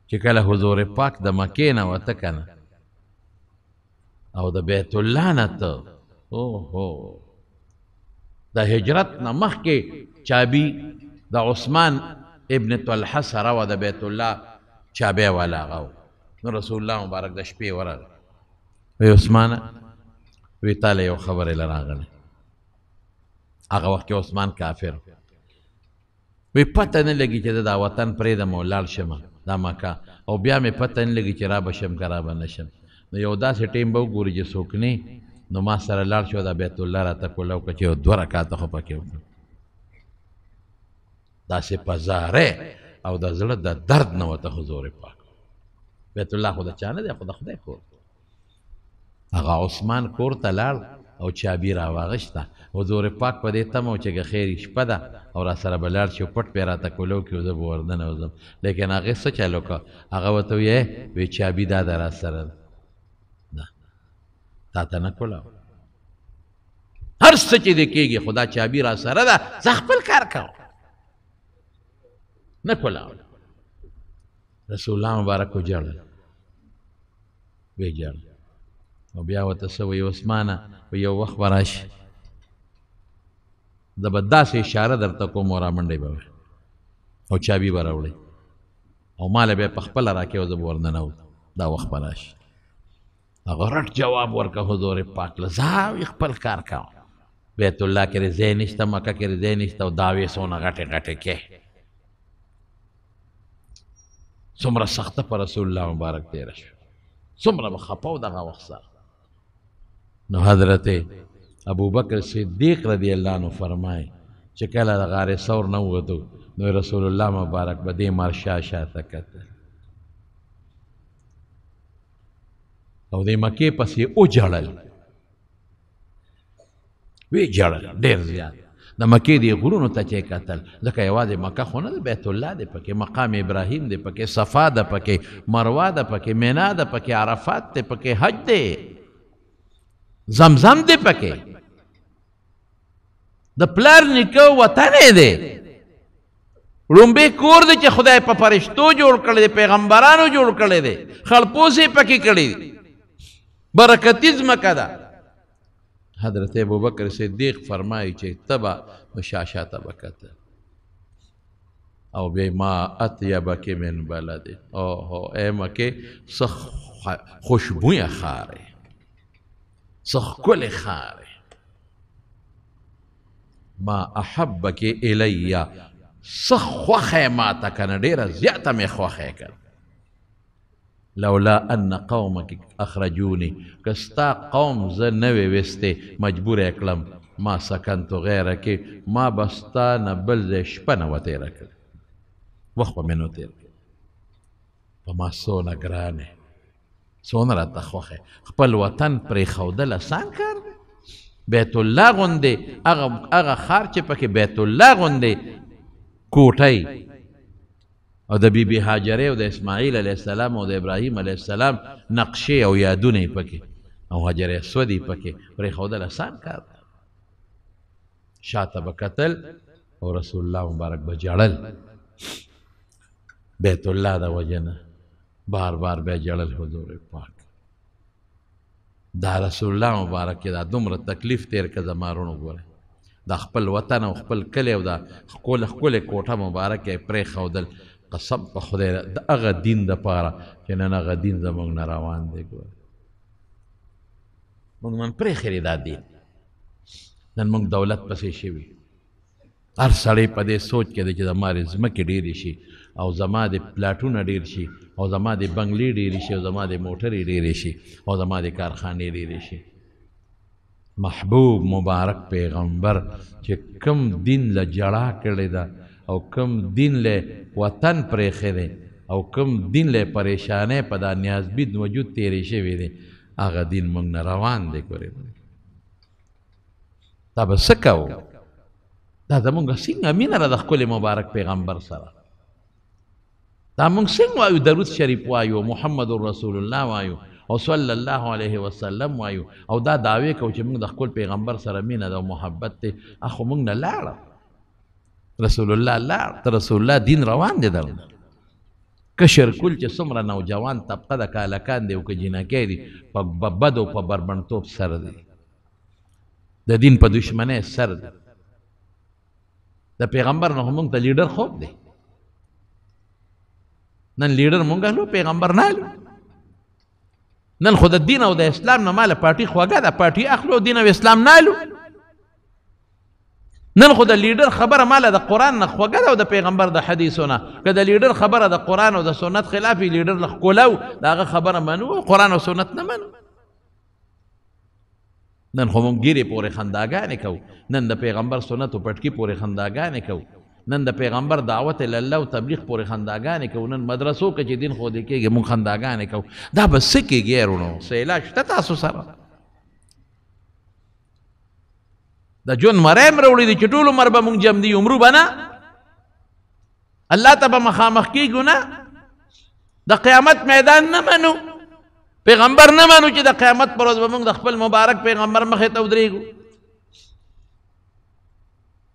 چې کله حضور پاک د مکې نه وته که نه او د بیت الله نه ته اوهو د هجرت نه مخکې چابي د عثمان ابن طلحه سره وه، د بیت الله چابی والا هغه و. نو رسول الله مبارک د شپې ورغی، وی عثمانه، وی تاله یو خبرې له راغلی. هغه وخت کې عثمان کافر، وی پته نه لګي چې دا وطن پرېږدم او لاړ شم دا مکه، او بیا مې پته نه لګي چې را به شم که را به نه شم. نو یو داسې ټیم به وګوري چې څوک نه، نو ما سره لاړ شو دا بیت الله راته کولاو که چې یو دوه رکعته خو پکې وکړم. داسې په زارۍ او د زړه د درد نه ورته حضور پاک. بیت الله خو د چا نه دی، خو د خدای کور. هغه عثمان کور ته لاړ او چابي راواغېسته. حضور پاک په دې تمه و چې که خیر شپه ده او را سره به لاړ شي او پټ پې راته کولو کړي او زه به ور ننوځم. لیکن هغې څه چل وکړه، هغه ورته وویل وی چابي دا ده را سره ده، تا ته نه کولاو، هر څه چې دې کېږي خو دا چابي را سره ده، زه خپل کار کوم، نه کولاو. رسول الله مبارک وژړل، ویې ژړل او بیا ورته څه وایي، عثمانه په یو وخت به راشي، زه به داسې اشاره درته کوم او رامنډې به وې او چابي به راوړې او ما له بیا په خپله راکې او زه به ورننوځم، دا وخت به راشي. هغه رټ جواب ورکړ حضور پاک له، ځه خپل کار کوه، بیت الله کې ځای نشته، مکه کې ځای نشته، او دعوې څونه غټې غټې کې. څومره سخته پر رسول الله مبارک تېره شوه، څومره به خپه و دغه وخت سره. نو حضرت ابوبکر صدیق رضی الله عنه فرمایي چې کله د غار ثور نه ووتو نو رسول الله مبارک به دې مار شا شاته کتل او دې مکې پسې وژړل، ویې ژړل ډېر زیات. د مکې دې غرونو ته چې کتل، ځکه یوازې مکه خو نه ده، بیت الله دی پکې، مقام ابراهیم دی پکې، صفا ده پکې، مروه ده پکې، مینا ده پکې، عرفات دی پکې، حج دی، زمزم دی پکې، د پلار نیکه وطن یې دی، ړومبی کور دی چې خدای په فرشتو جوړ کړی دی، پیغمبرانو جوړ کړی دی، خړپوسې پکې کړی دی، برکتي ځمکه ده. حضرت ابوبکر صدیق فرمایي چې تبه نو شا ته به کتل او بیا ما اطیبک من بلد، اوهو ای مکې څه خوشبویه ښار یې، څه ښکلی ښار یې، ما احبک الی، څه خوښه یې ما ته که نه، ډېره زیاته مې خوښه یې کړه. لولا ان قومک اخرجوني، که ستا قوم زه نه وې ویستې مجبور یې کړم، ما سکنت غیرک، ما به ستا نه بل ځای شپه نه وه تېره کړې، وخت به مې نه تېر کړی. په ما څونه ګران یې، څونه راته خوښ یې، خپل وطن پرېښودل اسان کار دی. بیت الله غوندې هغه ښار چې پکې بیت الله غوندې کوټۍ او د بی بی هاجرې او د اسماعیل علیه السلام او د ابراهیم علیه السلام نقشې او یادونه یې پکې او حجر اسود یې پکې پرېښودل اسان کار دی. شاته به کتل او رسول الله مبارک به ژړل، بیت الله د وجې نه بار بار به ژړل حضور پاک. دا رسول الله مبارک دا دومره تکلیف تېر که زما وروڼو ګورئ، دا خپل وطن او خپل کلی او دا ښکلې ښکلې کوټه مبارکه یې پرېښودل. قسم په خدای د هغه دین دپاره چې نن هغه دین زموږ نه روان دی. ګوره موږ نن پرېښی دی دا دین، نن موږ دولت پسې شوي، هر سړی په دې سوچ کې دی چې زما د ځمکې ډېرې شي او زما د پلاټونه ډېر شي او زما د بنګلې ډېرې شي او زما د موټرې ډېرې شي او زما د کارخانې ډېرې شي. محبوب مبارک پیغمبر چې کم دین له جړا کړې ده او کم دین له وطن پرېښی دی او کم دین له پریشانۍ په دا نیازبید وجود تېرې شوې دی، هغه دین موږ نه روان دی. ګورې دا به څه کوو؟ دا زموږ څنګه مینه ده د ښکلي مبارک پیغمبر سره؟ دا موږ څنګه وایو درود شریف وایو، محمد رسول الله وایو او صلی الله علیه وسلم وایو او دا دعوې کوو چې موږ د خپل پیغمبر سره مینه ده او محبت دی، اخو موږ نه لاړه. رسول الله لاړ، ته رسول الله دین روان دی درنه. کشر کل چې څومره نوجوان طبقه د کالکان دی او که جینکۍ دي، په بدو په بربنډتوب سر دی، د دین په دښمنۍ سر دی. د پیغمبر نه خو موږ ته لیډر خوب دی. نن لیډر مونږ اخلو، پیغمبر نه اخلو. نن خو د دین او د اسلام نه ماله پارټي خوږه ده، پارټي اخلو، دین او اسلام نه اخلو. نن خو د لیډر خبره ماله د قرآن نه خوږه ده او د پیغمبر د حدیثو نه. که د لیډر خبره د قرآن او د سنت خلاف وي، لیډر له ښکلو د هغه خبره منو، قرآن او سنت نه منو. نن خو مونږ ګیرې پورې خنداګانې کوو، نن د پیغمبر سنت او پټکي پورې خنداګانې کوو، نن د پیغمبر دعوت الله او تبلیغ پورې خنداګانې کوو، نن مدرسو کې چې دین ښودل کېږي مونږ خنداګانې کوو. دا به څه کېږي وروڼو؟ څه علاج شته تاسو سره؟ د ژوند مری هم راوړي دي چې ټول عمر به مونږ جم دي، عمرو به نه، الله ته به مخامخ کېږو نه، د قیامت میدان نه منو، پیغمبر نه منو چې د قیامت پر ورځ به مونږ د خپل مبارک پیغمبر مخې ته ودرېږو.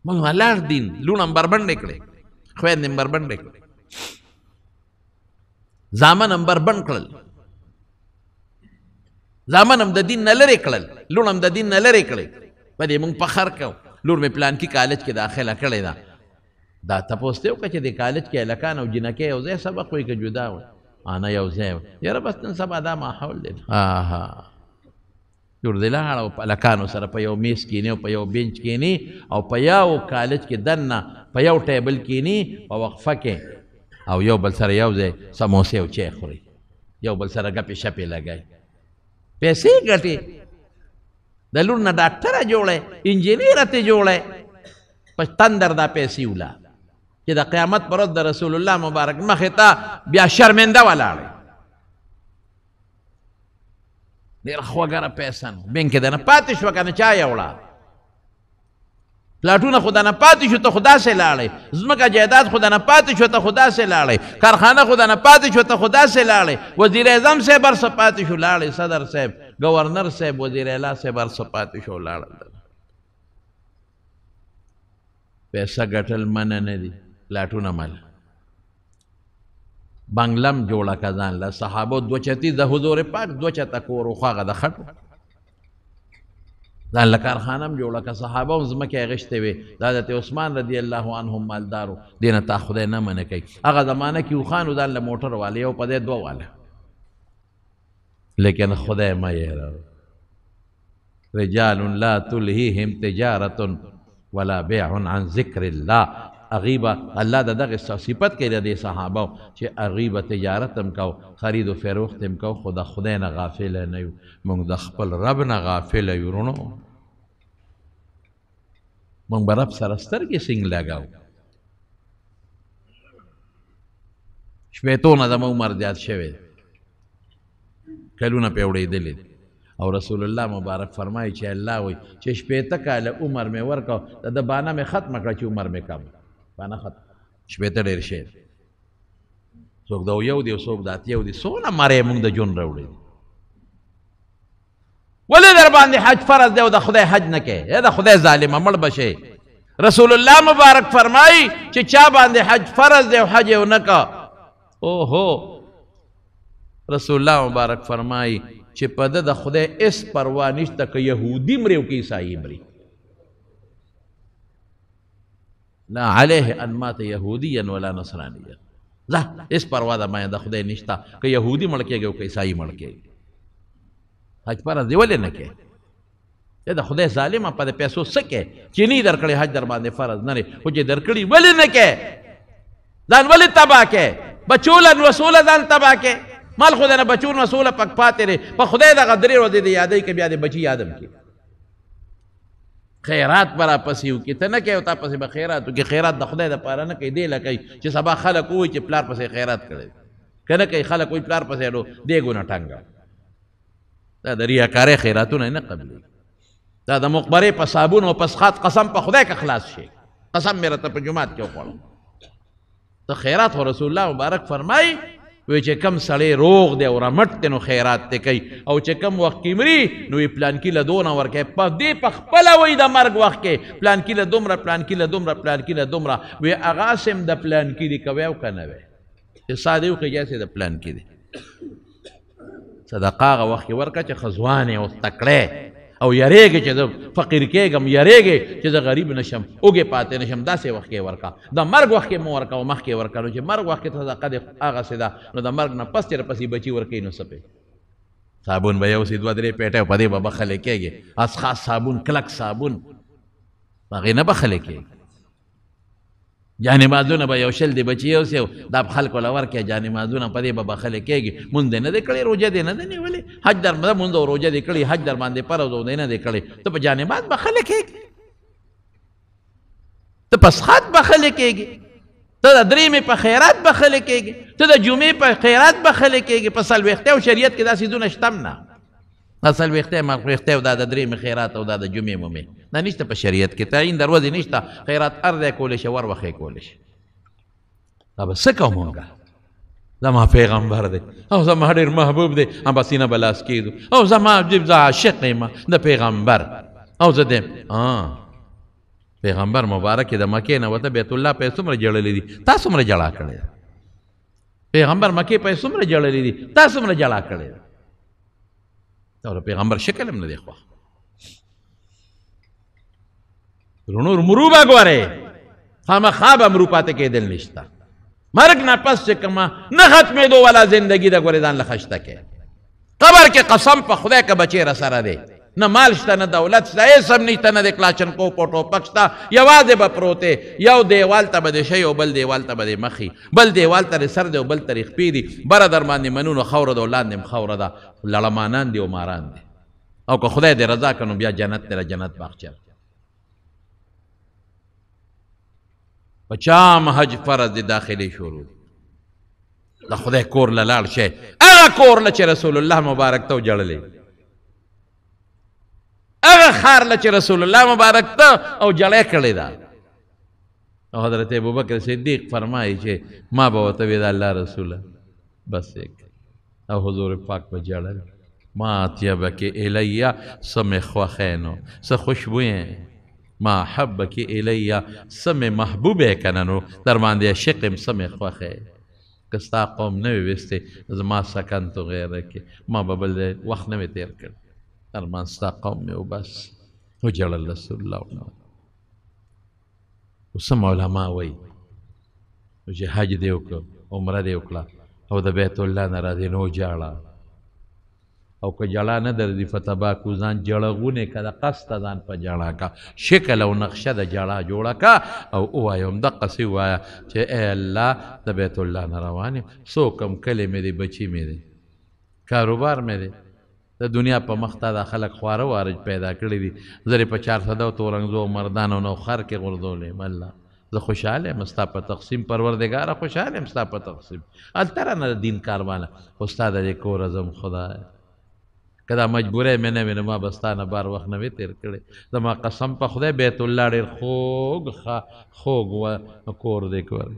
مونږ ولاړ دین لوڼه هم بربنډې کړې، خویندې هم بربنډې کړې، زامن هم بربنډ کړل، زامن هم د دین نه لرې کړل، لوڼه هم د دین نه لرې کړې. په دې مونږ فخر کوو، لور مې پلانکي کالج کې داخله کړې ده. دا تپوس دی وکړه چې دې کالج کې هلکان او جینکۍ یو ځای سبق وایي که جدا وایي؟ نه یو ځای وایي. یاره بس نن سبا دا ماحول دی. لور دې لاړه او په هلکانو سره په یو میز کښېني او په یو بنچ کښېني او په یو کالج کې دننه په یو ټیبل کښېني په وقفه کې، او یو بل سره یو ځای سموسې او چای خوري، یو بل سره ګپې شپې لګوي، پیسې ګټي. د لور نه ډاکټره جوړی، انجینیره ترې جوړی، په تندر دا پیسې ولا چې د قیامت پر ورځ د رسول الله مبارک مخې ته بیا شرمنده ولاړی. ډېره خوږه پیسه نو بینک کې دنه پاتې شوه که نه چا یې وړه، پلاټونه خو دنه پاتې شو ته خو داسې لاړې، ځمکه جایداد خو دنه پاتې شو ته خو داسې لاړې، کارخانه خو دنه پاتې شو ته خو داسې لاړې، وزیر اعظم صاحب هر څه پاتې شو لاړې، صدر صاحب، گورنر صاحب، وزیر اعلی صاحب هر څه پاتې شو لاړل. پیسه ګټل منع نه دي، پلاټونه مل بنګلم جوړه که ځان له. صحابو دوه چتي د حضور پاک دوه چته کور و، خو هغه د خټو ځان له کارخانه هم جوړه که. صحابه هم ځمکې اخیستې وې. د حضرت عثمان رضی الله عنهم مالدارو، دې نه تا خدای نه منع کوي. هغه زمانه کې اوښانو ځان له موټر واله، یو په ځای دوه واله، لیکن خدای مه یېروه. رجال لا تلهیهم تجارة ولا بیع عن ذکر الله. هغوی به الله د دغې صفت کوي د دې صحابو چې هغوی به تجارت هم کو، خرید و فروخت هم کو، خو د خدای نه غافل نه یو. موږ د خپل رب نه غافل یو وروڼو. موږ به رب سره سترګې څنګه لګاو. شپېتو نه زما عمر زیات شوی، کلونه پې وړېدلي. او رسول الله مبارک فرمایي چې الله وایي چې شپېته کاله عمر مې ورکړ، د ده بانه مې ختمه کړه چې عمر مې کم، بانه ختم. شپېته ډېر شی دی، څوک د یو دی او څوک د اتیو دی. څونه مری موږ د ژوند راوړی دی. ولې در باندې حج فرض دی او د خدای حج نه کوې؟ ای د خدای ظالمه، مړ به شې. رسول الله مبارک فرمایي چې چا باندې حج فرض دی او حج یې ونه کړ، اوهو، رسول الله مبارک فرمایي چې په ده د خدای هېڅ پروا نشته که یهودي مري او که عیسایي مري. لا علیه ان مات یهودیا ولا نصرانیا. ځه، هېڅ پروا د ما د خدای نشته که یهودي مړ کېږي او که عیسایي مړ کېږي. حج فرض دی ولې نه کوې؟ د خدای ظالمه، په دې پیسو څه کوې چې نه یې درکړی؟ حج در باندې فرض نه دی، خو چې درکړي ولې نه کوې؟ ځان ولې تباه کوې؟ بچو له نوسو له ځان تباه کوې؟ مال خو د نه بچو نوسو له پک پاتې دی. په خدای دغه درې ورځې دې یادوي که بیا دې بچي یادم کړي. خیرات به راپسې وکړي، ته نه کوې او تا پسې به خیرات وکړي. خیرات د خدای دپاره نه کوي، دې له کوي چې سبا خلک ووایي چې پلار پسې خیرات کړی دی. که نه کوي خلک وایي پلار پسې اډو دې ګونه ټنګه. دا د ریاکارۍ خیراتونه نه قبلېږي. دا د مقبرې په صابون او په سخات قسم په خدای که خلاص شي، قسم مې راته په جومات کې وخوړو. ته خیرات خو رسول الله مبارک فرمایي وی چې کم سړی روغ دی او رمټ دی نو خیرات دی کوي، او چې کم وخت کې مري نو یې پلانکي له دونه ورکوي. په دې په خپله وایي د مرګ وخت کې پلانکي له دومره، پلانکي له دومره، پلانکي له دومره. وی هغه هسې هم د پلانکي دی، که وی او که نه وی، چې ساه دې وخېږي هسې د پلانکي دی. صدقه هغه وخت کې ورکړه چې ښه ځوان یې او تکړه او یریږي چې زه فقیر کېږم، یریږي چې زه غریب نشم، اوږې پاتې نشم، داسې وخت کې ورکړه. د مرګ وخت کې مه ورکړه او مخکې ورکړه. نو چې مرګ وخت کې صدقه دې هغسې ده، نو د مرګ نه پس چې راپسې بچي ورکوي نو څه پې صابون به یو سي دوه درې پیټې او په دې به بخښلی کېږي. اس خاص صابون، کلک صابون، هغې نه بخښلی کېږي. جانمازونه به یو شل دې بچي یو سي دا به خلکو له ورکړې، جانمازونه په دې به بخښلی کېږي. مونځ دې نه دی کړی، روژه دې نه ده نیولې، حج در مونځ او روژه دې کړي، حج در باندې فرض او دې نه دی کړی، ته په جانماز بخښلی کېږي، ته په سخات بخښلی کېږي، ته د درېیمې په خیرات بخښلی کېږي، ته د جمعې په خیرات بخښلی کېږي. په څلوېښتۍ او شریعت کې دا څیزونه شته هم نه. دا څلوېښتۍ ملوېښتۍ او دا د درېیمې خیرات او دا د جمعې مومې دا نشته په شریعت کې، تعین د ورځې نشته. خیرات هر ځای کولی شي، ور وخت یې کولی شي. دا به څه کوو مونږه؟ زما پیغمبر دی او زما ډېر محبوب دی، هم په سینه به لاس کېږدو، او زما زه عاشق یم د پیغمبر، او زه دی پیغمبر مبارک د مکې نه وته بیت الله په څومره ژړلي دي، تا څومره ژړا کړې ده؟ پیغمبر مکې په څومره ژړلي دي، تا څومره ژړا کړې ده؟ دا پیغمبر شکل هم نه دی خوښ. نور مرو به ګورې، خامخا به مرو پاتې کېدل نشته. مرګ نه پس چې کومه نه ختمېدو والا زندګي ده، ګورې ځان له خشته کې قبر کې قسم په خدای که بچی راسره دی، نه مال شته، نه دولت شته، هېڅ هم نشته، نه د کلاشنکوف او ټوپک شته، یوازې به پروت دی. یو دیوال ته به دې شی او بل دیوال ته به دې مخ وي، بل دیوال ته دې سر دی او بل ته دې خپې دي، بره در باندې منونو خاوره ده او لاندې هم خاوره ده. لړمانان دي او ماران دي، او که خدای دې رضا کړه نو بیا جنت دی، جنت باغچه. په چا هم حج فرض دی داخلي شروع دی، د خدای کور له لاړ شی، هغه کور له چې رسول الله مبارک ته وژړلې، هغه ښار له چې رسول الله مبارک ته او جړی کړې ده. او حضرت ابوبکر صدیق فرمایي چې ما به ورته ویل د الله رسوله بس یې، او حضور پاک به ژړل، ما اطیبک الیه، څه مې خوښی نو، څه خوشبویې، ما احبک الیه، څه مې محبوب یې که نه نو در باندې عاشق یم، څه مې خوښی. که ستا قوم نه وي ویستی زما سکنت و غیره کې ما به بل ځای وخت نه وي تېر کړی، ارمان ستا قوم مې وبس. وژړل رسول الله. اوس هم علما وایي چې حج دې وکړ، عمره دې وکړه، او د بیت الله نه راځې نو ژاړه، او که ژړا نه درځي فتباکو، ځان ژړغونې که د قصده ځان په ژړا که، شکل او نقشه د ژړا جوړه که، او ووایه همدقسې ووایه چې ای الله د بیت الله نه روان یم، څو کم کلی مې دی، بچي مې دی، کاروبار مې دی، د دنیا په مخ تا دا خلک خواره واره پیدا کړي دي، زه دې په چارسده او تورنګزو او مردان او نوښار کې غورځولی یم. الله زه خوشحاله یم ستا په تقسیم، پروردګاره خوشحاله یم ستا په تقسیم، هلته رانه د دین کاروانه، خو ستا د دې کوره ځم خدای، که دا مجبورۍ مې نه وي نو ما به ستا نه بار وخت نه وي تېر کړی. زما قسم په خدای بیت الله ډېر خوږ خوږ کور دی، کور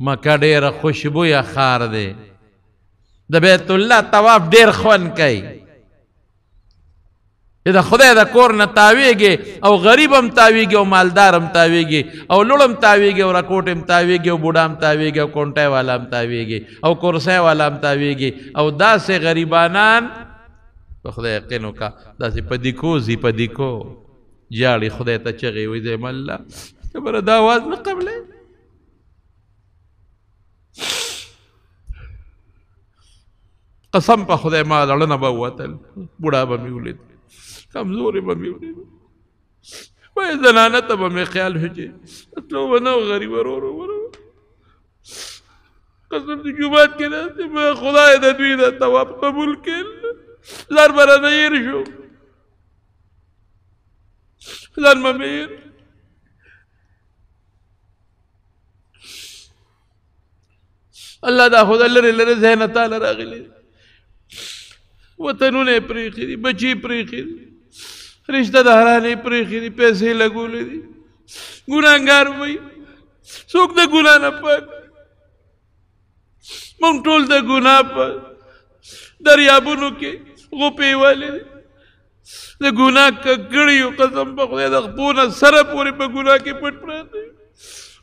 مکه ډېره خوشبویه ښار دی، د بیت الله طواف ډېر خوند کوي، چې د خدای د کور نه تاویږي، او غریب هم تاویږي، او مالدار هم تاویږي، او لوړ هم تاویږي، او رکوټ هم تاویږي، او بوډا هم تاویږي، او کونټۍ والا هم تاویږي، او کرسۍ والا هم تاویږي، او داسې غریبانان په خدای یقین وکړه داسې په دیکو ځي، په دیکو ژاړي، خدای ته چغې وایي زه یم الله، خبره دا اواز نه قبلوي. قسم په خدای ما لړنه به ووتل، بوډا به مې ولید، کمزورې به مې ولید، وایي زنانه ته به مې خیال شو چې تلو به نه غریب ورور ورور، قسم د جومات کې ناست یم، خدای د دوی د طواف قبول کړ، ځان به رانه هېر شو، ځان به مې هېر. الله دا خو د لرې لرې ځای نه تاله راغلي، وطنونه یې پرېښي دي، بچي یې پرېښي دي، رشته داران یې پرېښي دي، پیسې یې لګولې دي، ګناهګار وي، څوک د ګناه نه پاک. مونږ ټول د ګناه په دریابونو کې غوپې والي دي، د ګناه ککړ یو، قسم په خدای د خپو نه سره پورې په ګناه کې پټ پراته یو،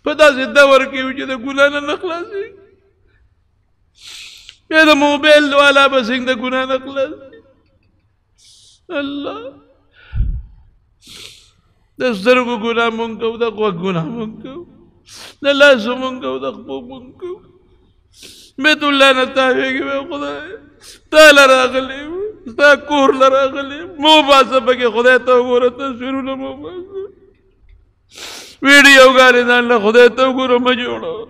په داسې دور کې یو چې د ګناه نه نه خلاصېږي. بیا د موبایل والا به څنګه د ګناه نه خلاصېږي؟ الله، د سترګو ګناه مونږ کوو، د غوږ ګناه مونږ کوو، د لاسو مونږ کوو، د خپو مونږ کوو. بیت الله نه تاوېږي، وایي خدای تا له راغلی یو، ستا کور له راغلی، مو باسه پکې، خدای ته وګوره تصویرونه مو باسه، ویډیوګانې ځان له خدای ته وګوره مه جوړوه.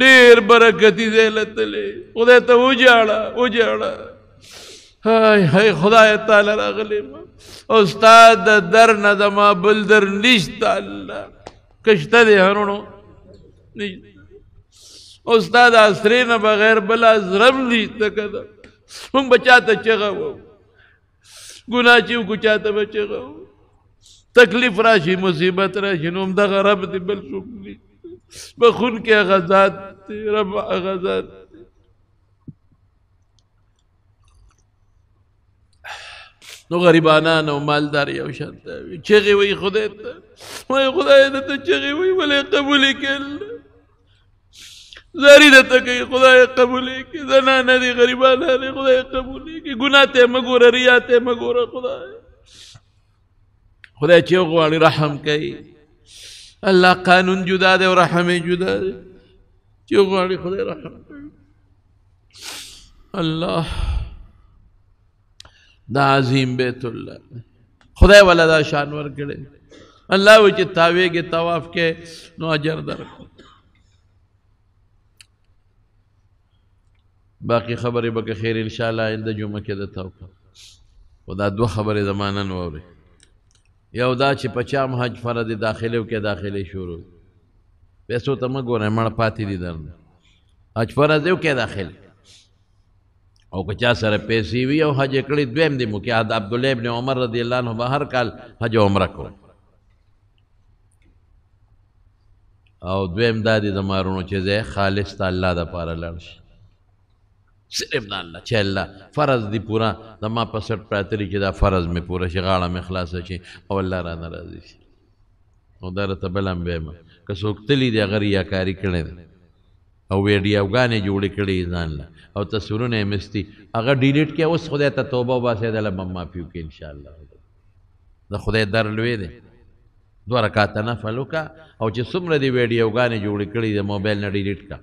ډېر برکتي ځای له تللی، خدای ته وژاړه وژاړه. های های خدای تا له راغلی یم او ستا د در نه زما بل در نشته. الله که شته دی هرونو نشته، او ستا د اسرې نه بغیر بل ازره هم نشته. که ده موږ به چا ته چغه وو، ګناه چې وکړو چا ته به چغه وو، تکلیف راشي مصیبت راشي نو همدغه رب دی، بل څوک نشته. بخښونکی هغه ذات دی، رب هغه ذات دی. نو غریبانان او مالدار یو شان ته وي، چغې وایي خدای ته، وایي خدای ده ته چغې وایي ولې قبولې کړې، زاري درته کوي خدای قبولې کړي، زنانه دي غریبانان دي خدای قبولې کړي، ګناه ته یې مه ګوره، ریا ته یې مه ګوره. خدای خدای چې وغواړي رحم کوي. الله قانون جدا دی او رحم یې جدا دی، چې وغواړي خدای رحم کوي. الله دا عظیم بیت الله خدای ولا دا شان ورکړی. الله وایي چې تاویږې طواف کې نو اجر درکړو. باقي خبرې به که خیر انشاءالله آینده جمعه کې درته وکړم. خو دا دوه خبرې زما نن واورئ. یو دا چې په چا هم حج فرض دی داخلې وکړې، داخلې شروع، پیسو ته مه ګورئ، مړ پاتې دي درنه. حج فرض دی وکړې داخلې، او که چا سره پیسې وي او حج یې کړی دویم دی مو کې. عبدالله ابن عمر رضی الله عنه به هر کال حج او عمره کوله. او دویم دا دی زما وروڼو چې ځای خالص ته الله دپاره لاړ شي، صرف د الله، چې الله فرض دی پوره زما په سټ پراته دي چې دا فرض مې پوره شي، غاړه مې خلاصه شي او الله رانه راضي شي. نو دا راته بل هم وایم، که څوک تللي دي هغه ریاکاري کړې ده او ویډیوګانې جوړې کړې ځان له او تصویرونه یې مستي، هغه ډیلیټ کړي، اوس خدای ته توبه وباسي، دله به معافي وکړي انشاءالله. د خدای در لوی دی. دوه رکعته نفل وکړه او چې څومره دې ویډیوګانې جوړې کړې د موبایل نه ډیلیټ کړه،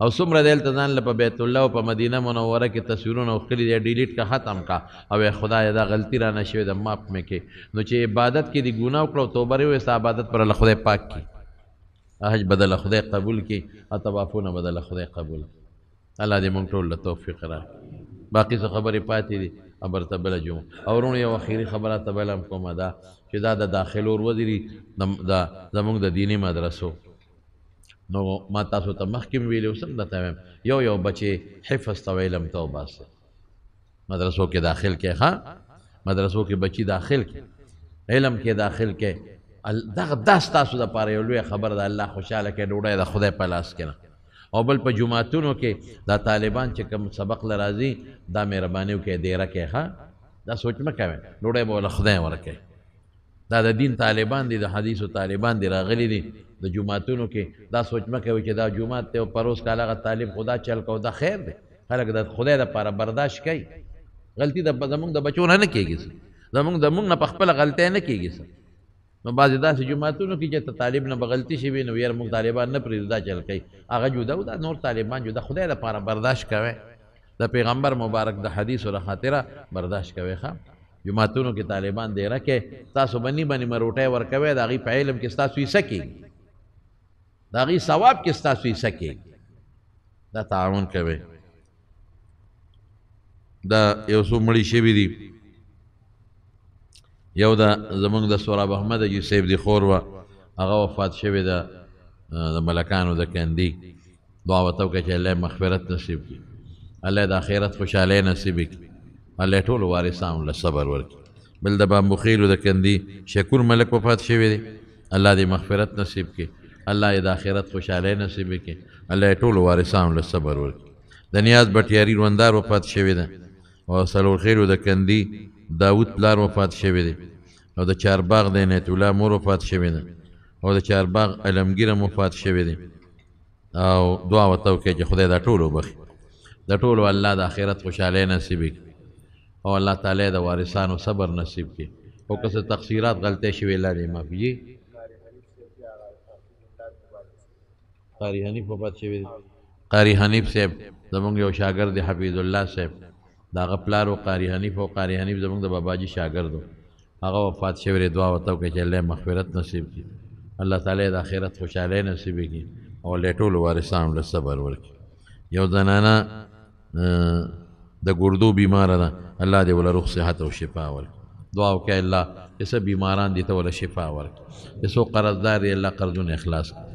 او څومره دې هلته ځان له په بیت الله او په مدینه منوره کې تصویرونه وښکلي دي ډیلیټ کړه، ختم کړه، او ای خدایه دا غلطي رانه شوې ده معاف مې کړې. نو چې عبادت کې دې ګناه وکړه او توبه دې وویسته، عبادت پر له خدای پاک کړي، حج به دله خدای قبول کړي او طوافونه به دله خدای قبول کړي. الله دې موږ ټول له توفیق راکړي. باقي څه خبرې پاتې دي ابرته بله جمعه. او وروڼو یو اخري خبره ته بله هم کومه ده چې دا د داخلو ورځې دي زموږ د دیني مدرسو. نو ما تاسو ته مخکې هم ویلي، اوس هم درته وایم، یو یو بچې حفظ ته علم ته وباسئ، مدرسو کې داخل کړئ، ښه مدرسو کې بچي داخل کړئ، علم کې داخل کړئ. دغه دا ستاسو دپاره یو لویه خبره ده، الله خوشحاله کړي، ډوډۍ د خدای په لاس کې نه. او بل په جوماتونو کې دا طالبان چې کوم سبق له راځي دا مهرباني وکړئ دیره کړئ، ښه دا سوچ مه کوئ، ډوډۍ به ورله خدای ورکوي. دا د دین طالبان دي، د حدیثو طالبان دي، راغلي دي د جوماتونو کې. دا سوچ مه کوئ چې دا جومات دی او پروس کال هغه طالب خدا چل کو، دا خیر دی، خلک د خدای دپاره برداشت کوي. غلطي زموږ د بچو نه نه کېږي، زموږ د موږ نه په خپله غلطۍ نه کېږي. نو بعضې داسې جوماتونو کې چې ته طالب نه به غلطي شوي نو یاره موږ طالبان نه پرېږدو، دا چل کوي، هغه جدا او دا نور طالبان جدا. خدای دپاره برداشت کوئ، د پیغمبر مبارک د حدیثو له خاطره برداشت کوئ. ښه جوماتونو کې طالبان دیره کې تاسو به نیمه نیمه روټۍ ورکوئ، د هغوی په علم کې ستاسو حصه کېږي، د هغوی ثواب کې ستاسو حصه کېږي، دا تعاون کوئ. دا یو څو مړي شوي دي، یو دا زمونږ د سوراب احمد حاجي صاحب دی خور وه، هغه وفات شوې ده د ملکانو د کندي. دعا ورته وکړه چې الله یې مغفرت نصیب کړي، الله یې د آخرت خوشحالۍ نصیب کړي، الله یې ټولو وارثانو له صبر ورکړي. بل د بامبوخیلو د کندي شکور ملک وفات شوی دی، الله دې مغفرت نصیب کړي، الله یې د آخرت خوشحالۍ نصیب کړي. الله یې ټولو وارثانو له صبر ورکړي. د نیاز بټیاري روندار وفات شوی ده، او څلورخېلو د کندي داود پلار وفات شوی دی، او د چارباغ د عنایت الله مور وفات شوې ده، او د چارباغ علمګیر هم وفات شوی دی. او دعا ورته وکړئ چې خدای دا ټول وبخښي، د ټولو الله د آخرت خوشحالۍ نصیب کړي، او الله تعالی د وارثانو صبر نصیب کړي. او که څه تقصیرات غلطۍ شوې الله دې معافي. جي قاري حنیف وفات شوی دی. قاري حنیف صاحب زمونږ یو شاګرد دی، حفیظ الله صاحب، د هغه پلار و قاري حنیف، او قاري حنیف زمونږ د باباجي شاګرد و، هغه وفات شوی دی. دعا ورته وکړئ چې الله یې مغفرت نصیب کړي، الله تعالی د آخرت خوشحالۍ نصیب کړي، او الله یې ټولو وارثانو له صبر ورکړي. یو زنانه د ګردو بیماره ده، الله دې وله روغ صحت او شفا ورکړي. دعا وکړئ الله چې څه بیماران دي ته وله شفا ورکړي، چې څوک قرضدار دی الله قرضونه اخلاص کړي،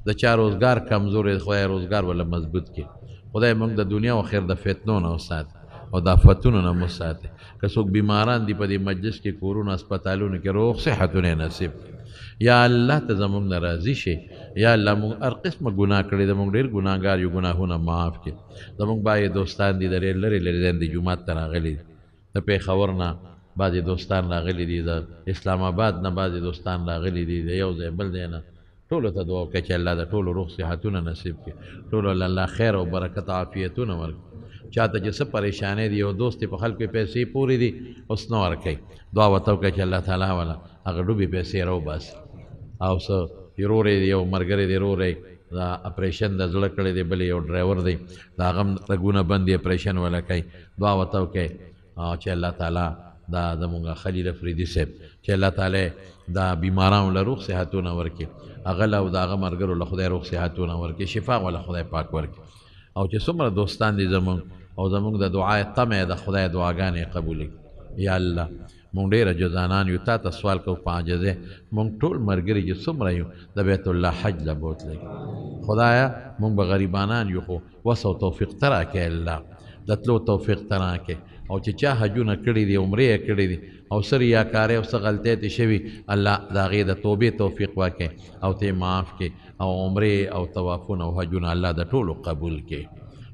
د چا روزګار کمزوری دی خدای روزګار وله مضبوط کړي. خدای موږ د دنیا او آخر د فتنو نه وساتي او د آفتونو نه مو ساتي. که څوک بیماران دي په دې مجلس کې، کورونو، هسپتالونو کې، روغ صحتونه یې نصیب کړي. یا الله ته زموږ نه راضي شي. یا الله موږ هر قسمه ګناه کړې ده، موږ ډېر ګناهګار یو، ګناهونه معاف کړي. زموږ بعضې دوستان دي د ډېر لرې لرې ځای د جومات ته راغلي دي، د پېښور نه بعضې دوستان راغلي دي، د اسلام آباد نه بعضې دوستان راغلي دي، د یو ځای بل ځای نه. ټولو ته دعا وکړه چې الله د ټولو روغ صحتونه نصیب کړي، ټولو له الله خیر او برکت عافیتونه ورکړي. چاته چې څه پریشانۍ دي، یو دوست یې په خلکو پیسې پورې دي اوس نه ورکوي، دعا ورته وکړه چې الله تعالی وله هغه ډوبې پیسې راوباسي. او څه ورور یې دی، یو ملګری دی، ورور یې دا اپریشن د زړه کړی دی، بل یو ډرایور دی، د هغه هم رګونه بند دي، اپریشن وله کوي. دعا ورته وکړئ چې الله تعالی دا زمونږ خلیل افریدي صاحب چې الله تعالی دا بیمارانو له روغ صحتونه ورکړي، هغه له او د هغه ملګرو له خدای روغ صحتونه ورکړي، شفا وله خدای پاک ورکړي. او چې څومره دوستان دي زمونږ او زمونږ د دعا تمه ده، خدای دعاګانې قبولې کړي. یا الله مونږ ډېر عاجزانان یو، تا ته سوال کوو په عاجزۍ، مونږ ټول ملګري چې څومره یو د بیت الله حج له بوتلې. خدایا مونږ به غریبانان یو، خو وس او توفیق ته راکړې الله، د تلو توفیق ته راکړې. او چې چا حجونه کړي دي، عمرې یې کړي دي، او څه ریاکارۍ او څه غلطۍ ترې شوي، الله د هغې د توبې توفیق ورکړي او ته یې معاف کړې، او عمرې او طوافونه او حجونه الله د ټولو قبول کړي.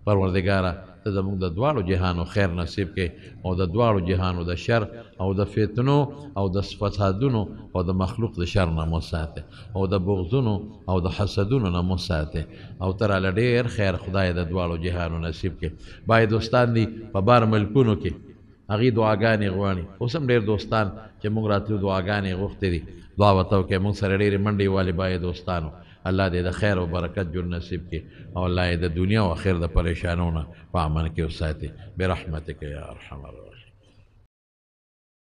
پروردګاره ته زموږ د دواړو جهانو خیر نصیب کړې، او د دواړو جهانو د شر او د فتنو او د فسادونو او د مخلوق د شر نه مو ساتې، او د بغضونو او د حسدونو نه مو ساتې، او ته راله ډېر خیر خدای د دواړو جهانو نصیب کړې. باید دوستان دي په بار ملکونو کې هغې دعاګانې غواړي. اوس هم ډېر دوستان چې موږ راتلو دعاګانې غوښتې دي، دعا ورته وکړئ. موږ سره ډېرې منډې والې باید دوستانو، الله دې د خیر او برکت ژوند نصیب کړي، او الله یې د دنیا او آخر د پریشانو نه په امن کې وساتي. برحمتک یا ارحم الراحمین.